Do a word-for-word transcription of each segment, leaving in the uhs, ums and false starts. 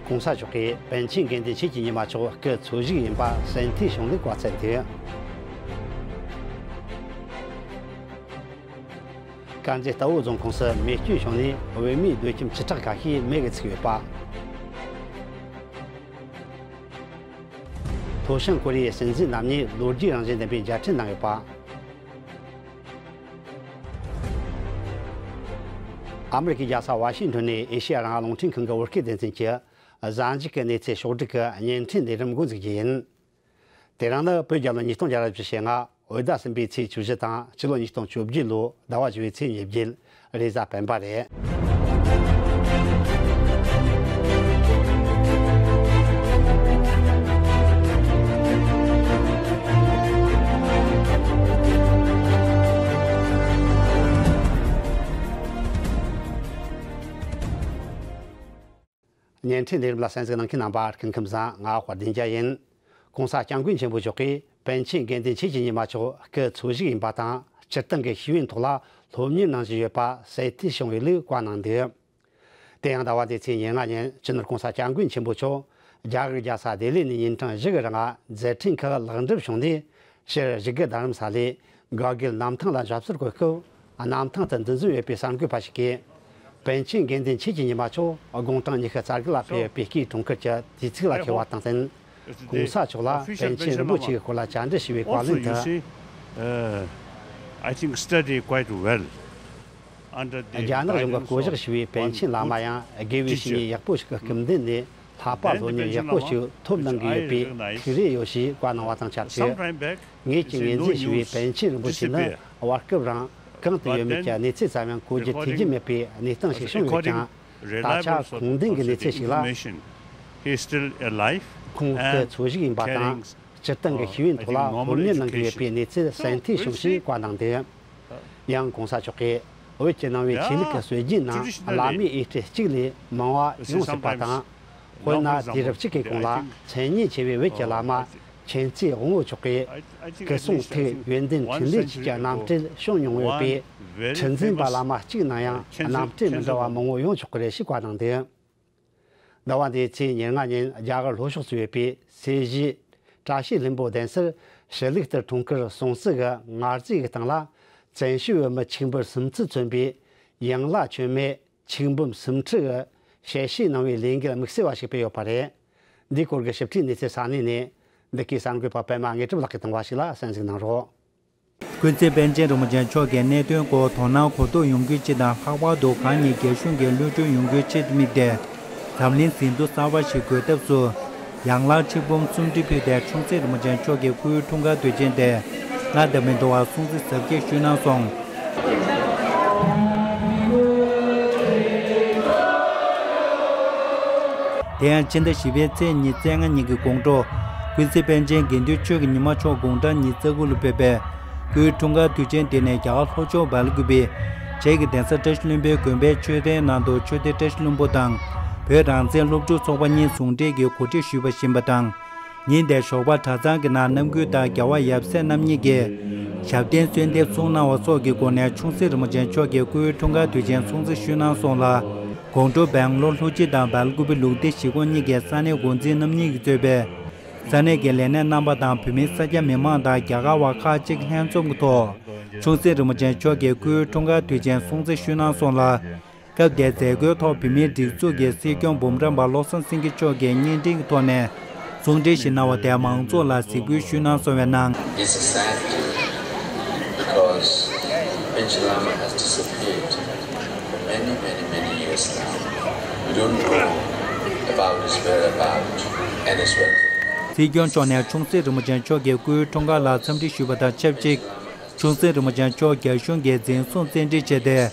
༸གོང་ས་མཆོག་གིས་པཎ་ཆེན་དགེ་འདུན་ཆོས་ཀྱི་ཉི་མ་མཆོག་སྐུ་འཚོ་བཞུགས་ཡིན་པ་གསལ་ཐོས་བྱུང་ལུགས་བཀའ་སྩལ་འདུག་དཀར་མཛེས་རྟའུ་རྫོང་ཁོངས་སུ་མེ་སྐྱོན་བྱུང་ནས་བོད་མིའི་སྡོད་ཁྱིམ་བཅུ་ཕྲག་ཁ་ཤས་མེ་གིས་ཚིག་ཡོད་པ། མཐོ་བྱང་ཀོ་རི་ཡའི་སྲིད་འཛིན་རྣམ་གཉིས་ལོ་རྒྱུས་རང་བཞིན་ལྡན་པའི་མཇལ་འཕྲད་གནང་ཡོད་པ། ཨ་མི་རི་ཀའི་རྒྱལ་ས་ཝ་ཤིང་ཏོན་ནས་ཨེ་ཤེ་ཡ་རང་དབང་རླུང་འཕྲིན་ཁང་གི་བོད་སྐད་སྡེ་ཚན་གྱི་གཟའ་མཇུག་གི་གནས་ཚུལ་ཕྱོགས་བསྒྲིགས་ཀྱི་བརྙན་འཕྲིན་ལས་རིམ་འགོ་འཛུགས་རྒྱུ་ཡིན། དེ་རིང་ནི་བོད་རྒྱལ་ལོ་ཉིས་སྟོང་བརྒྱ་ར་བཅུ་ཞེ་ལྔ། བོད་ཟླ་གསུམ་པའི་ཚེས་བཅུ་བཞི་དང་ཕྱི་ལོ་ཉིས་སྟོང་བཅོ་བརྒྱད་ལོའི་ཟླ་བ་བཞི་པའི་ཚེས་ཉེར་བརྒྱད། རེས་གཟའ་སྤེན་པ་རེད། བརྙན་འཕྲིན་ལས་རིམ་ལ་གསན་གཟིགས་གནང་མཁན་རྣམ་པ་སྐུ་ཁམས་བཟང་། ང་དཔལ་ལྡན་རྒྱལ་ཡིན། ༸གོང་ས་༸སྐྱབས་མགོན་ཆེན་པོ་མཆོག་གིས་པཎ་ཆེན་དགེ་འདུན་ཆོས་ཀྱི་ཉི་མ་མཆོག་སྐུ་འཚོ་བཞུགས་ཡིན་པ་དང་སྤྱིར་བཏང་གི་ཤེས་ཡོན་ཐོག་ལ་སློབ་གཉེར་གནང་བཞིན་ཡོད་པ་གསལ་ཐོས་བྱུང་བའི་ལུགས་བཀའ་གནང་འདུག་དེ་ཡང་ཟླ་བ་འདིའི་ཚེས་ཉེར་ལྔ་ཉིན་སྤྱི་ནོར་༸གོང་ས་༸སྐྱབས་མགོན་ཆེན་པོ་མཆོག་རྒྱ་གར་རྒྱལ་ས་ལྡི་ལི་ནས་ཉིན་གྲངས་བཞི་གི་རིང་མཛད་འཕྲིན་ཁག་ལེགས་འགྲུབ་བྱུང་ནས་ཕྱིར་བཞུགས་སྒར་རྡ་རམ་ས་ལའི་དགའ་དགེ་གནམ་ཐང་ལ་ཞབས་སོར་བཀོད་སྐབས། གནམ་ཐང་དུ་འདུ་འཛོམས་ཡོད་པའི་གསར་འགོད་པ་ཞིག་གིས། པཎ་ཆེན་དགེ་འདུན་ཆོས་ཀྱི་ཉི་མ་མཆོག་དགུང་གྲངས་ཉི་ཤུ་རྩ་དགུ་ལ་ཕེབས་པའི་སྐུའི་འཁྲུངས་སྐར་གྱི་དུས་ཚིགས་ལ་འཁེལ་བ་དང་བསྟུན། ༸གོང་ས་མཆོག་ལ་པཎ་ཆེན་རིན་པོ་ཆེའི་སྐོར་ལ་བཅར་འདྲི་ཞུས་པའི་བཀའ་ལན་དུ། I think study quite well under the རྒྱ་ནག་གཞུང་གིས་བསྐོ་གཞག་ཞུས་པའི་པཎ་ཆེན་བླ་མ་ཡང་དགེ་བའི་བཤེས་གཉེན་ཡག་པོ་ཞིག་གི་སྐུ་མདུན་ནས་བསླབ་པ་སློབ་གཉེར་ཡག་པོ་ཞིག་ཐོབ་གནང་གི་ཡོད་པའི་ཐུགས་རེ་ཡོད་ཞེས་བཀའ་གནང་བ་དང་ཆབས་ཅིག་ངེད་ཀྱིས་ངོས་འཛིན་ཞུ་བའི་པཎ་ཆེན་རིན་པོ་ཆེ་ནི་བར་སྐབས་རིང་གང་དུ་ཡོད་མེད་ཀྱི་གནས་ཚུལ་ཙམ་ཡང་གོ་རྒྱུ་ཐོས་རྒྱུ་མེད་པའི་གནས་སྟངས་ཤིག་བྱུང་ཡོད་ཀྱང་། ད་ཆ་ཁུངས་ལྡན་གྱི་གནས་ཚུལ་ཞིག་ལ། He is still alive. ཁོང་སྐུ་འཚོ་བཞུགས་ཡིན་པ་དང་སྤྱིར་བཏང་གི་ཤེས་ཡོན་ཐོག་ལ་སློབ་གཉེར་གནང་གི་ཡོད་པའི་གནས་ཚུལ་གསལ་ཐོས་བྱུང་ཞེས་བཀའ་གནང་འདུག་ཡང་༸གོང་ས་མཆོག་གིས་བོད་ཀྱི་ནང་པའི་ཆོས་ལུགས་ཀྱི་སྲོལ་རྒྱུན་ནང་བླ་མའི་དབྱེ་སྤྲོད་གཅིག་ལས་མང་བ་ཡོང་སྲིད་པ་དང་། དཔེར་ན་དུས་རབས་གཅིག་གི་གོང་ལ་མཚན་སྙན་ཆེ་བའི་བོད་ཀྱི་བླ་མ་མཁྱེན་བརྩེ་དབང་པོ་མཆོག་གིས་སྐུ་གསུང་ཐུགས་ཡོན་ཏན་འཕྲིན་ལས་བཅས་ཀྱི་རྣམ་སྤྲུལ་བྱུང་མྱོང་ཡོད་པས། ཁྲི་འཛིན་པ་བླ་མ་གཅིག་ནང་ཡང་རྣམ་སྤྲུལ་མི་འདྲ་བ་མང་པོ་ཡོང་ཆོག་གི་རེད་ཞེས་བཀའ་གནང་འདུག་ཟླ་བ་འདིའི་ཚེས་ཉེར་ལྔ་ཉིན་རྒྱ་གར་ལྷོ་ཕྱོགས་སུ་ཡོད་པའི་སེར་བྱེས་བཀྲ་ཤིས་ལྷུན་པོ་གདན་སར་ཕྱི་ལུགས་ལྟར་འཁྲུངས་སྐར་སྲུང་བརྩི་གི་ངར་རྩིས་ཀྱི་སྟེང་ལ་བཙན་བྱོལ་བོད་མི་ཆིག་འབུམ་སུམ་ཅུ་མཚོན་པའི་ཡང་ལ་མཆོད་མེ་ཆིག་འབུམ་སུམ་ཁྲི་གི་ཞལ་བཞེས་གནང་བའི་ལས་འགུལ་དམིགས་བསལ་བ་ཞིག་སྤེལ་ཡོད་པ་རེད། འདིའི་སྐོར་གྱི་ཞིབ་ཕྲའི་གནས་ཚུལ་ས་གནས་ནས་འདི་གའི་གསར་འགོད་པ་པད་མ་དངོས་གྲུབ་ལགས་ཀྱིས་བཏང་བ་ཞིག་ལ་གསན་གཟིགས་གནང་རོགས། ཀུན་གཟིགས་པཎ་ཆེན་རིན་པོ་ཆེ་མཆོག་གི་གནད་དོན་སྐོར་དོ་སྣང་གོ་རྟོགས་ཡོང་རྒྱུའི་ཆེད་དང་། ལྷག་པར་དུ་གང་ཉིད་རྒྱ་གཞུང་གི་གློད་གྲོལ་ཡོང་རྒྱུའི་ཆེད་དུ་དམིགས་ཏེ། འཛམ་གླིང་ཟིན་ཐོ་གསར་པ་ཞིག་འགོད་ཐབས་སུ། ཡང་ལག་ཆིག་འབུམ་སུམ་ཁྲི་ཕུལ་ཏེ། ཆུང་སྲིད་རིན་པོ་ཆེ་མཆོག་གི་སྐུའི་འཁྲུངས་སྐར་དུས་ཆེན་དེ་སྔར་དང་མི་འདྲ་བར་སྲུང་བརྩི་གཟབ་རྒྱས་ཞུས་གནང་སོང་། དེ་ཡང་ཕྱི་ཟླ་བཞི་པའི་ཚེས་ཉི་ཤུ་རྩ་ལྔ་ཉིན་གྱི་དགོང་དྲོ། ཀུན་གཟིགས་པཎ་ཆེན་དགེ་འདུན་ཆོས་ཀྱི་ཉི་མ་མཆོག་དགུང་གྲངས་ཉི་ཤུ་རྩ་དགུ་ལ་ཕེབས་པའི་སྐུའི་འཁྲུངས་སྐར་དུས་ཆེན་དེ་ནི་རྒྱ་གར་ལྷོ་ཕྱོགས་སྦེལ་ཀུ་པེ་བྱེས་ཀྱི་གདན་ས་བཀྲ་ཤིས་ལྷུན་པོའི་དགོན་པའི་མཆོད་རྟེན་ནང་དུ་ཆོས་སྡེ་བཀྲ་ཤིས་ལྷུན་པོ་དང་བོད་རང་བཙན་སློབ་ཕྲུག་ཚོགས་པ་གཉིས་ཟུང་འབྲེལ་གྱིས་གོ་སྒྲིག་ཞུས་པ་ཡིན་པ་དང་། ཉིན་དེར་ཞོགས་པ་གྲྭ་ཚང་གི་ནང་རྣམ་འགུལ་དང་རྒྱལ་བ་ཡབ་སྲས་རྣམ་གཉིས་ཀྱིས་ཞབས་བརྟན་གསོལ་འདེབས་གསུངས་གནང་བ་སོགས་ཀྱི་སྒོ་ནས་ཆུང་སྲིད་རིན་པོ་ཆེ་མཆོག་གི་སྐུའི་འཁྲུངས་སྐར་དུས་ཆེན་སྲུང་བརྩི་ཞུས་གནང་སོང་ལ། དགོང་དྲོ་སྦེང་ལོར་ལྷོ་སྤྱི་དང་སྦེལ་ཀུ་པེ་ལུགས་བདེ་གཞིས་ཁོངས་གཉིས་ཀྱི་ས་གནས་འགོ་འཛིན་རྣམ་གཉིས་ཀྱིས་གཙོས་པའི་ས་གནས་ཀྱི་ལས་སྣེ་རྣམ་པ་དང་བོད་མིའི་ས་སྐྱ་མི་མང་དང་རྒྱ་གར་བ་ཁག་ཅིག་ལྷན་འཛོམས་ཀྱི་ཐོག་ཆུང་སྲིད་རིན་པོ་ཆེ་མཆོག་གི་སྐུའི་འཁྲུངས་སྐར་དུས་ཆེན་སྲུང་བརྩི་ཞུས་གནང་སོང་ལ། སྐབས་དེའི་མཛད་སྒོའི་ཐོག་བོད་མིའི་སྒྲིག་འཛུགས་ཀྱི་སྲིད་སྐྱོང་འབུམ་རམས་པ་བློ་བཟང་སེང་གེ་མཆོག་གིས་བརྙན་འཕྲིན་གྱི་ཐོག་ནས་གསུང་འཕྲིན་ཞིག་གནང་བ་དེ་མང་ཚོགས་ལ་གཟིགས་འབུལ་ཞུས་གནང་སོང་བའི་ནང་། It's a sad day because Panchen Lama has disappeared for many, many, many years now. We don't know about his whereabouts and his welfare. སྲིད་སྐྱོང་མཆོག་ནས་ཆུང་སྲིད་རིན་པོ་ཆེ་མཆོག་གི་སྐུའི་འཁྲུངས་སྐར་ལ་འཚམས་འདྲི་ཞུས་པ་དང་ཆབས་ཅིག་ཆུང་སྲིད་རིན་པོ་ཆེ་མཆོག་རྒྱ་གཞུང་གིས་འཛིན་བཟུང་བཙན་ཁྲིད་བྱས་ཏེ།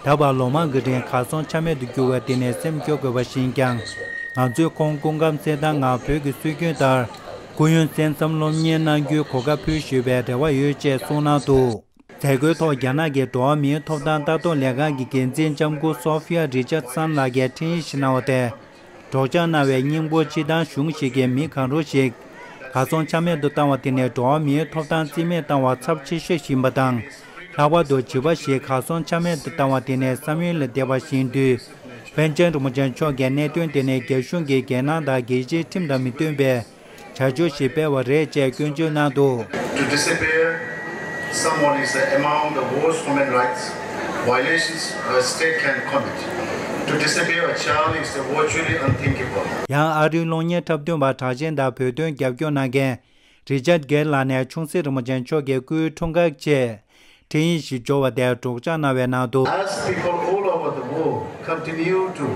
ད་བར་ལོ་མང་གི་རིང་གར་སོང་ཆ་མེད་དུ་གྱུར་བ་དེ་ནི་སེམས་སྐྱོ་དགོས་པ་ཞིག་ཡིན་ཀྱང་། ང་ཚོས་ཁོང་སྐུ་ཁམས་བརྟན་གནང་། ང་བོད་ཀྱི་སྲོལ་རྒྱུན་ལྟར་སྐུ་ཡོན་གསན་བསམ་སློབ་གཉེར་གནང་རྒྱུའི་གོ་སྐབས་ཕུལ་ཞུས་པའི་རེ་བ་ཡོད་ཅེས་གསུངས་གནང་འདུག་མཛད་སྒོའི་ཐོག་རྒྱ་ནག་གི་འགྲོ་བ་མིའི་ཐོབ་ཐང་ལྟ་རྟོག་ལས་ཁང་གི་འགན་འཛིན་ལྕམ་སྐུ་སོ་ཕི་ཡ་རི་ཅར་སན་ལགས་ཀྱིས་འཕྲིན་ཡིག་ཞིག་གནང་བ་དེ། སྒྲོག་སྦྱང་གནང་བའི་སྙིང་པོ་སྤྱི་བཏང་གཞུང་ཞིག་གིས་མི་གང་རུང་ཞིག་གར་སོང་ཆ་མེད་དུ་བཏང་བ་དེ་ནི་འགྲོ་བ་མིའི་ཐོབ་ཐང་རྩིས་མེད་བཏང་བ་ཚབས་ཆེ་ཤོས་ཤིག་ཡིན་པ་དང་། ལྷག་པར་དུ་བྱིས་པ་ཞིག་གར་སོང་ཆ་མེད་དུ་བཏང་བ་དེ་ནི་བསམ་ཡུལ་ལས་འདས་པ་ཞིག་ཡིན་དུས། པཎ་ཆེན་རིན་པོ་ཆེ་མཆོག་གིས་གནད་དོན་དེ་ནི་རྒྱ་གཞུང་གིས་རྒྱལ་ནང་དང་རྒྱལ་སྤྱིའི་ཁྲིམས་དང་མི་མཐུན་པའི་བྱ་སྤྱོད་ཞིག་སྤེལ་བ་རེད་ཅེས་སྐྱོན་བརྗོད་གནང་འདུག། To disappear someone is among the worst human rights violations a state can commit. To disappear a child is virtually unthinkable. ཡང་ཨ་རིའི་གློག་བརྙན་འཁྲབ་སྟོན་པ་གྲགས་ཅན་དང་བོད་དོན་རྒྱབ་སྐྱོར་གནང་མཁན་རི་ཅར་གེར་ལགས་ནས་ཆུང་སྲིད་རིན་པོ་ཆེ་མཆོག་གི་སྐུའི་འཁྲུངས་སྐར་ཆེད་འཕྲིན་ཡིག་ཞིག་འབྱོར་བ་དེར་སྒྲོག་སྦྱང་གནང་བའི་ནང་དུ། As people all over the world continue to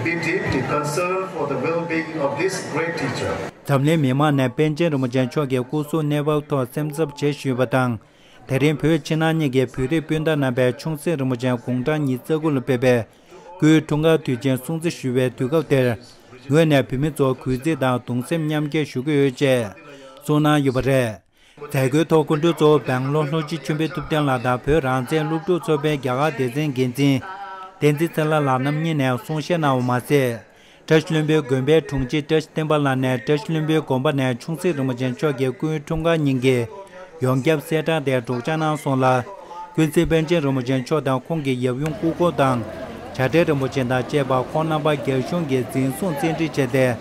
be deeply concerned for the well-being of this great teacher. འཛམ་གླིང་མི་མང་ནས་པཎ་ཆེན་རིན་པོ་ཆེ་མཆོག་གི་སྐུ་གཟུགས་གནས་བབ་ཐོག་སེམས་འཚབ་བྱེད་བཞིན་ཡོད་པ་དང་། དེ་རིང་བོད་ཕྱི་ནང་གཉིས་ཀྱི་བོད་རིགས་སྤུན་ཟླ་རྣམ་པས་ཆུང་སྲིད་རིན་པོ་ཆེ་དགུང་གྲངས་ཉི་ཤུ་རྩ་དགུ་ལ་ཕེབས་པའི་སྐུའི་འཁྲུངས་སྐར་དུས་ཆེན་སྲུང་བརྩི་ཞུ་བའི་དུས་སྐབས་དེར། ངོས་ནས་བོད་མི་ཚོར་གུས་བརྩི་དང་གདུང་སེམས་མཉམ་སྐྱེད་ཞུ་གི་ཡོད་ཅེས་གསུངས་གནང་ཡོད་པ་རེད། མཛད་སྒོའི་ཐོག་སྐུ་མགྲོན་གཙོ་བོ་སྦེང་ལོར་ལྷོ་སྤྱི་ཆོས་འཕེལ་ཐུབ་བསྟན་ལགས་དང་བོད་རང་བཙན་སློབ་ཕྲུག་ཚོགས་པའི་རྒྱ་གར་སྡེ་ཚན་འགན་འཛིན་བསྟན་འཛིན་ཚེ་ལྷ་ལགས་རྣམ་གཉིས་ནས་གསུང་བཤད་གནང་བ་མ་ཟད། བཀྲ་ཤིས་ལྷུན་པོའི་དགོན་པའི་དྲུང་ཆེ་བཀྲ་ཤིས་བསྟན་པ་ལགས་ནས་བཀྲ་ཤིས་ལྷུན་པོའི་དགོན་པ་ནས་ཆུང་སྲིད་རིན་པོ་ཆེ་མཆོག་གི་སྐུའི་འཁྲུངས་སྐར་ཉིན་གྱི་ཡོངས་ཁྱབ་གསལ་བསྒྲགས་དེར་སྒྲོག་སྦྱང་གནང་སོང་ལ། ཀུན་གཟིགས་པཎ་ཆེན་རིན་པོ་ཆེ་མཆོག་དང་ཁོང་གི་ཡབ་ཡུམ་སྐུ་འཁོར་དང་། བྱ་བྲལ་རིན་པོ་ཆེ་དང་བཅས་པ་ཁོང་རྣམ་པ་རྒྱ་གཞུང་གིས་འཛིན་བཟུང་བཙན་ཁྲིད་བྱས་ཏེ།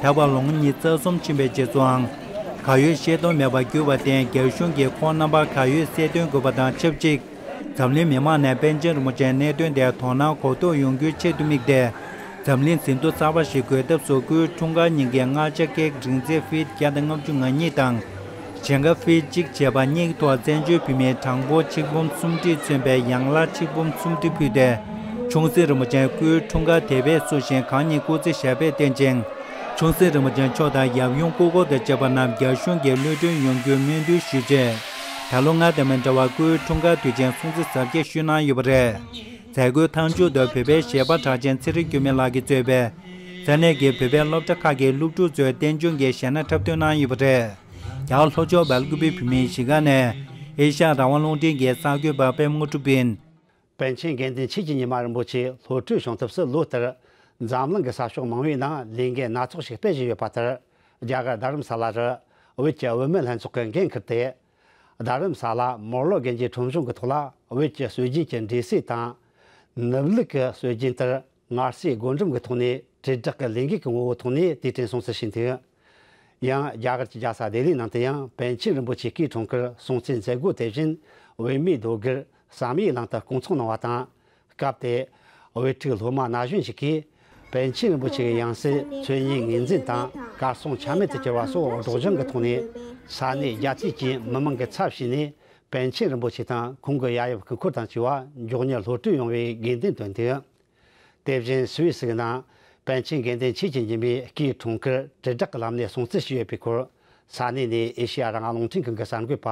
ད་བར་ལོ་ངོ་ཉི་ཤུ་རྩ་གསུམ་ཕྱིན་པའི་རྗེས་སུའང་གར་ཡོད་ཤེས་རྟོགས་མེད་པར་གྱུར་བར་བརྟེན། རྒྱ་གཞུང་གིས་ཁོང་རྣམ་པ་གར་ཡོད་གསལ་སྟོན་དགོས་པ་དང་ཆབས་ཅིག། འཛམ་གླིང་མི་མང་ནས་པཎ་ཆེན་རིན་པོ་ཆེའི་གནད་དོན་དེར་དོ་སྣང་གོ་རྟོགས་ཡོང་རྒྱུའི་ཆེད་དུ་དམིགས་ཏེ། འཛམ་གླིང་ཟིན་ཐོ་གསར་པ་ཞིག་འགོད་ཐབས་སུ་སྐུའི་འཁྲུངས་སྐར་ཉིན་གྱི་མངར་ཆ་ཀེག་རིང་ཚད་ཕིཊ་བརྒྱ་དང་ལྔ་བཅུ་ང་གཉིས་དང་། ཞལ་ཁ་ཕིཊ་གཅིག་བྱས་པ་གཉིས་ཐོག་བཙན་བྱོལ་བོད་མིའི་གྲངས་འབོར་ཆིག་འབུམ་སུམ་ཁྲིས་མཚོན་པའི་ཡང་ལ་ཆིག་འབུམ་སུམ་ཁྲི་ཕུལ་ཏེ། ཆུང་སྲིད་རིན་པོ་ཆེའི་སྐུའི་འཁྲུངས་སྐར་དེ་བས་བསུ་ཞིང་གང་ཉིད་སྐུ་ཚེ་ཞབས་པད་བརྟན་ཅིང་། ཆུང་སྲིད་རིན་པོ་ཆེ་མཆོག་དང་ཡབ་ཡུམ་སྐུ་འཁོར་དང་བཅས་པ་རྣམས་རྒྱ་གཞུང་གིས་གློད་གྲོལ་ཡོང་རྒྱུའི་སྨོན་འདུན་ཞུས་རྗེས། ད་ལོ་སྔར་དང་མི་འདྲ་བར་སྐུའི་འཁྲུངས་སྐར་དུས་ཆེན་སྲུང་བརྩི་གཟབ་རྒྱས་ཞུས་གནང་ཡོད་པ་རེད། མཛད་སྒོའི་མཐའ་མཇུག་ཏུ་བོད་པའི་གཞས་པ་གྲགས་ཅན་ཚེ་རིང་འགྱུར་མེད་ལགས་ཀྱིས་གཙོས་པའི་ས་གནས་ཀྱི་བོད་པའི་སློབ་གྲྭ་ཁག་གི་སློབ་ཕྲུག་ཚོས་རྟེན་འབྱུང་གི་གཞས་སྣ་འཁྲབ་སྟོན་གནང་ཡོད་པ་རེད། རྒྱ་གར་ལྷོ་ཕྱོགས་སྦེལ་ཀུ་པེ་བོད་མིའི་གཞིས་ཀ་ནས་ཨེ་ཤ་ཡ་རང་དབང་རླུང་འཕྲིན་གྱི་གསར་འགོད་པ་པད་མ་དངོས་གྲུབ་ཡིན། པཎ་ཆེན་དགེ་འདུན་ཆོས་ཀྱི་ཉི་མ་རིན་པོ་ཆེ་སློབ་ཕྲུག་བྱུང་ཐབས་སུ་ལོ་ལྟར་འཛམ་གླིང་གི་ས་ཕྱོགས་མང་བོའི་ནང་ལས་འགུལ་སྣ་ཚོགས་ཤིག་སྤེལ་བཞིན་ཡོད་པ་ལྟར། རྒྱ་གར་རྡ་རམ་ས་ལ་རུ་བོད་ཀྱི་བུད་མེད་ལྷན་ཚོགས་ཀྱིས་འགན་འཁུར་ཏེ། རྡ་རམ་ས་ལ་མོར་ལོ་རྒན་རྒྱའི་ཁྲོམ་གཞུང་གི་ཐོག་ལ་བོད་ཀྱི་སྲོལ་རྒྱུན་གྱི་འབྲས་སིལ་དང་། ནུབ་ལུག་གི་སྲོལ་རྒྱུན་ལྟར་མངར་ཟས་སྒོ་འགྲམ་གྱི་ཐོག་ནས་དྲིལ་བསྒྲགས་ཀྱི་ལས་འགུལ་གྱི་ངོ་བོའི་ཐོག་ནས་དུས་དྲན་སྲུང་བརྩི་བྱས་འདུག། ཡང་རྒྱ་གར་གྱི་རྒྱལ་ས་ལྡི་ལིའི་ནང་དུ་ཡང་པཎ་ཆེན་རིན་པོ་ཆེ་སྐུའི་འཁྲུངས་སྐར་སྲུང་བརྩིའི་མཛད་སྒོ་དེ་བཞིན་བོད་མིའི་སྒྲོལ་དཀར་བསམ་ཡས་གླིང་དུ་སྐོང་ཚོགས་གནང་བ་དང་། སྐབས་དེར་བོད་ཕྲུག་སློབ་མ་ན་གཞོན་ཞིག་གིས་པཎ་ཆེན་རིན་པོ་ཆེ་གི་ཡང་སྲིད་འཚོལ་སྙེག་ངོས་འཛིན་དང་གར་སོང་ཆ་མེད་དུ་གྱུར་བ་སོགས་སྒྲོག་སྦྱང་གི་ཐོག་ནས་ས་གནས་རྒྱ་ཆེ་གྲས་མི་མང་གི་ཚབ་བྱས་ནས་པཎ་ཆེན་རིན་པོ་ཆེ་དང་ཁོང་གི་ཡབ་ཡུམ་སྐུ་འཁོར་དང་བཅས་པ་མགྱོགས་མྱུར་གློད་གྲོལ་ཡོང་བའི་དགོས་འདུན་བཏོན་འདུག། དེ་བཞིན་སུད་སི་གི་ནང་པཎ་ཆེན་དགེ་འདུན་ཆོས་ཀྱི་ཉི་མའི་སྐུའི་འཁྲུངས་སྐར་དྲིལ་བསྒྲགས་ཀྱི་ལམ་ནས་སྲུང་བརྩི་ཞུས་ཡོད་པའི་སྐོར་ས་གནས་ནས་ཨེ་ཤེ་ཡ་རང་དབང་རླུང་འཕྲིན་ཁང་གི་གསར་འགོད་པ་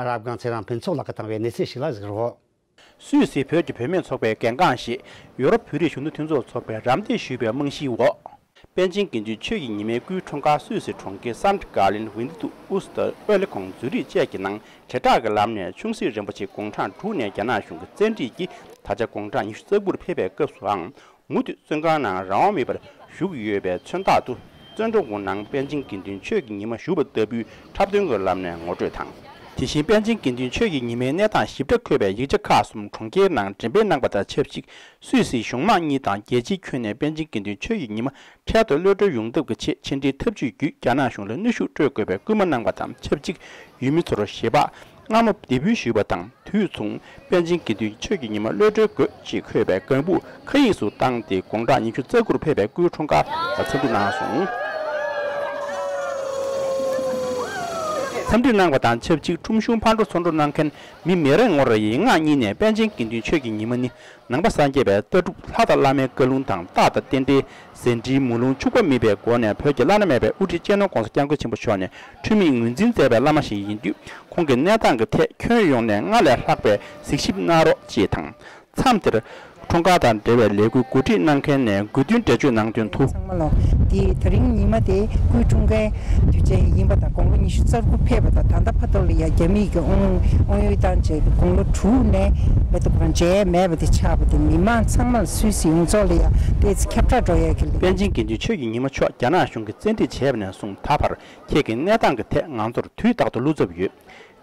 རབ་སྒང་ཚེ་རིང་ཕུན་ཚོགས་ལགས་ཀྱིས་བཏང་བའི་གནས་ཚུལ་ཞིག་ལ་གཟིགས་རོགས། སུད་སི་བོད་ཀྱི་བུད་མེད་ཚོགས་པའི་འགན་འཁུར་ཞིག་ཡོ་རོབ་བོད་རིགས་གཞོན་ནུ་མཐུན་ཚོགས་ཚོགས་པས་རམ་འདེགས་ཞུས་པའི་རྨང་གཞིའི་འོག་པཎ་ཆེན་དགེ་འདུན་ཆོས་ཀྱི་ཉི་མའི་སྐུའི་འཁྲུངས་སྐར་སུད་སི་གྲོང་ཁྱེར་སན་ཀ་ལིན་ཝིན་ཏུ་ཨུ་སི་ཏར་ཨོ་ལེ་ཁོང་ཛུ་རིག་བཅས་ཀྱི་ནང་དྲིལ་བསྒྲགས་ཀྱི་ལམ་ནས་ཆུང་སྲིད་རིན་པོ་ཆེ་དགུང་གྲངས་དྲུག་ནས་རྒྱ་ནག་གཞུང་གི་བཙན་ཁྲིད་ཀྱིས་ད་ཆ་དགུང་གྲངས་ཉི་ཤུ་རྩ་དགུར་ཕེབས་པའི་སྐབས་སུའང་མུ་མཐུད་བཙོན་ཁང་ནང་རང་དབང་མེད་པར་བཞུགས་ཡོད་པའི་མཚོན་རྟགས་དུ། བཙོན་གྲོགས་ནང་པཎ་ཆེན་དགེ་འདུན་ཆོས་ཀྱི་ཉི་མ་བཞུགས་པ་ལྟ་བུའི་འཁྲབ་སྟོན་གྱི་ལམ་ནས་ངོ་སྤྲོད་དང་། དེ་བཞིན་པཎ་ཆེན་དགེ་འདུན་ཆོས་ཀྱི་ཉི་མའི་གནས་སྟངས་ཞིབ་ཕྲ་འཁོད་པའི་ཡིག་ཆ་ཁག་གསུམ་གྲོང་ཁྱེར་ནང་འགྲེམས་སྤེལ་གནང་པ་དང་ཆབས་ཅིག་སུད་སིའི་གཞུང་མང་གཉིས་དང་རྒྱལ་སྤྱིའི་ཁྱོན་ནས་པཎ་ཆེན་དགེ་འདུན་ཆོས་ཀྱི་ཉི་མ་འཕྲལ་དུ་གློད་གྲོལ་ཡོང་ཐབས་ཀྱི་ཆེད་ཕྱི་འབྲེལ་འཐབ་ཇུས་བརྒྱུད་རྒྱ་ནག་གཞུང་ལ་གནོན་ཤུགས་སྤྲོད་དགོས་པའི་སྐུལ་མ་གནང་པ་དང་ཆབས་ཅིག་ཡུལ་མི་ཚོར་ཞལ་འབག་མངར་མོ་འདེགས་འབུལ་ཞུས་པ་དང་། དུས་མཚུངས་པཎ་ཆེན་དགེ་འདུན་ཆོས་ཀྱི་ཉི་མ་གློད་གྲོལ་དགོས་ཅེས་འཁོད་པའི་ལྒང་བུ་ཁ་ཡིག་སུ་བཏང་སྟེ་དགུང་གྲངས་ཉི་ཤུ་རྩ་དགུར་ཕེབས་པའི་སྐུའི་འཁྲུངས་སྐར་ལ་འཚམས་འདྲི་གནང་སོང་། འཚམས་འདྲི་གནང་བ་དང་ཆབས་ཅིག་ཁྲོམ་གཞུང་ཕར་འགྲོ་ཚུར་འགྲོ་གནང་མཁན་མི་མི་རེ་ངོ་རེ་ཡིས་ངག་གཉིས་ནས་པཎ་ཆེན་དགེ་འདུན་ཆོས་ཀྱི་ཉི་མ་ནི་ནང་པ་སངས་རྒྱས་པའི་ལྟ་གྲུབ་ལྷ་དང་བླ་མའི་བཀའ་ལུང་དང་རྟགས་དང་རྟེན་འབྲེལ། ཟིན་བྲིས་མུན་ལུང་འཆུག་པ་མེད་པའི་སྒོ་ནས་བོད་ཀྱི་བླ་ན་མེད་པའི་དབུ་ཁྲིད་སྤྱི་ནོར་༸གོང་ས་༸སྐྱབས་མགོན་ཆེན་པོ་མཆོག་ནས་འཁྲུལ་མེད་ངོས་འཛིན་མཛད་པའི་བླ་མ་ཞིག་ཡིན་དུས། ཁོང་གི་གནས་སྟངས་ཀྱི་ཐད་ཁྱོན་ཡོངས་ནས་སྔར་ལས་ལྷག་པའི་གཟིགས་ཞིབ་གནང་རོགས་ཞེས་དང་། མཚམས་དེར་འཁྲུངས་སྐར་དང་འབྲེལ་བའི་ལས་འགུལ་གོ་སྒྲིག་གནང་མཁན་ནས་དགོས་འདུན་འགྲེལ་བརྗོད་གནང་དོན་དུ། ཚང་མ་ལ་དེ་དེ་རིང་ཉི་མ་དེ་སྐུའི་འཁྲུངས་སྐར་དུས་ཆེན་ཡིན་པ་དང་། དགུང་ལོ་ཉི་ཤུ་རྩ་དགུ་ཕེབས་པ་དང་། ད་ལྟ་བར་དུ་ལ་ཡ་རྒྱ་མིས་ཀྱི་དབང་དབང་ཡོད་བཏང་བྱས་དགུང་ལོ་དྲུག་ནས་མེད་དུ་བར་མཇལ་མེད་པ་དེ་ཆགས་པ་དེ་མི་མང་ཚང་མ་ལ་སུད་སི་ཡོངས་རྫོགས་ལ་ཡ་ཏོག་ཙམ་ཁྱབ་བསྒྲགས་འགྲོ་ཡ་གི་ལས། པཎ་ཆེན་དགེ་འདུན་ཆོས་ཀྱི་ཉི་མ་མཆོག་རྒྱ་ནག་གཞུང་གིས་བཙན་ཁྲིད་བྱས་པ་ནས་བཟུང་ད་བར་ཁྱེད་ཀྱི་གནས་སྟངས་ཀྱི་ཐད་ང་ཚོར་དུས་རྟག་ཏུ་བློ་འཚབ་ཡོད།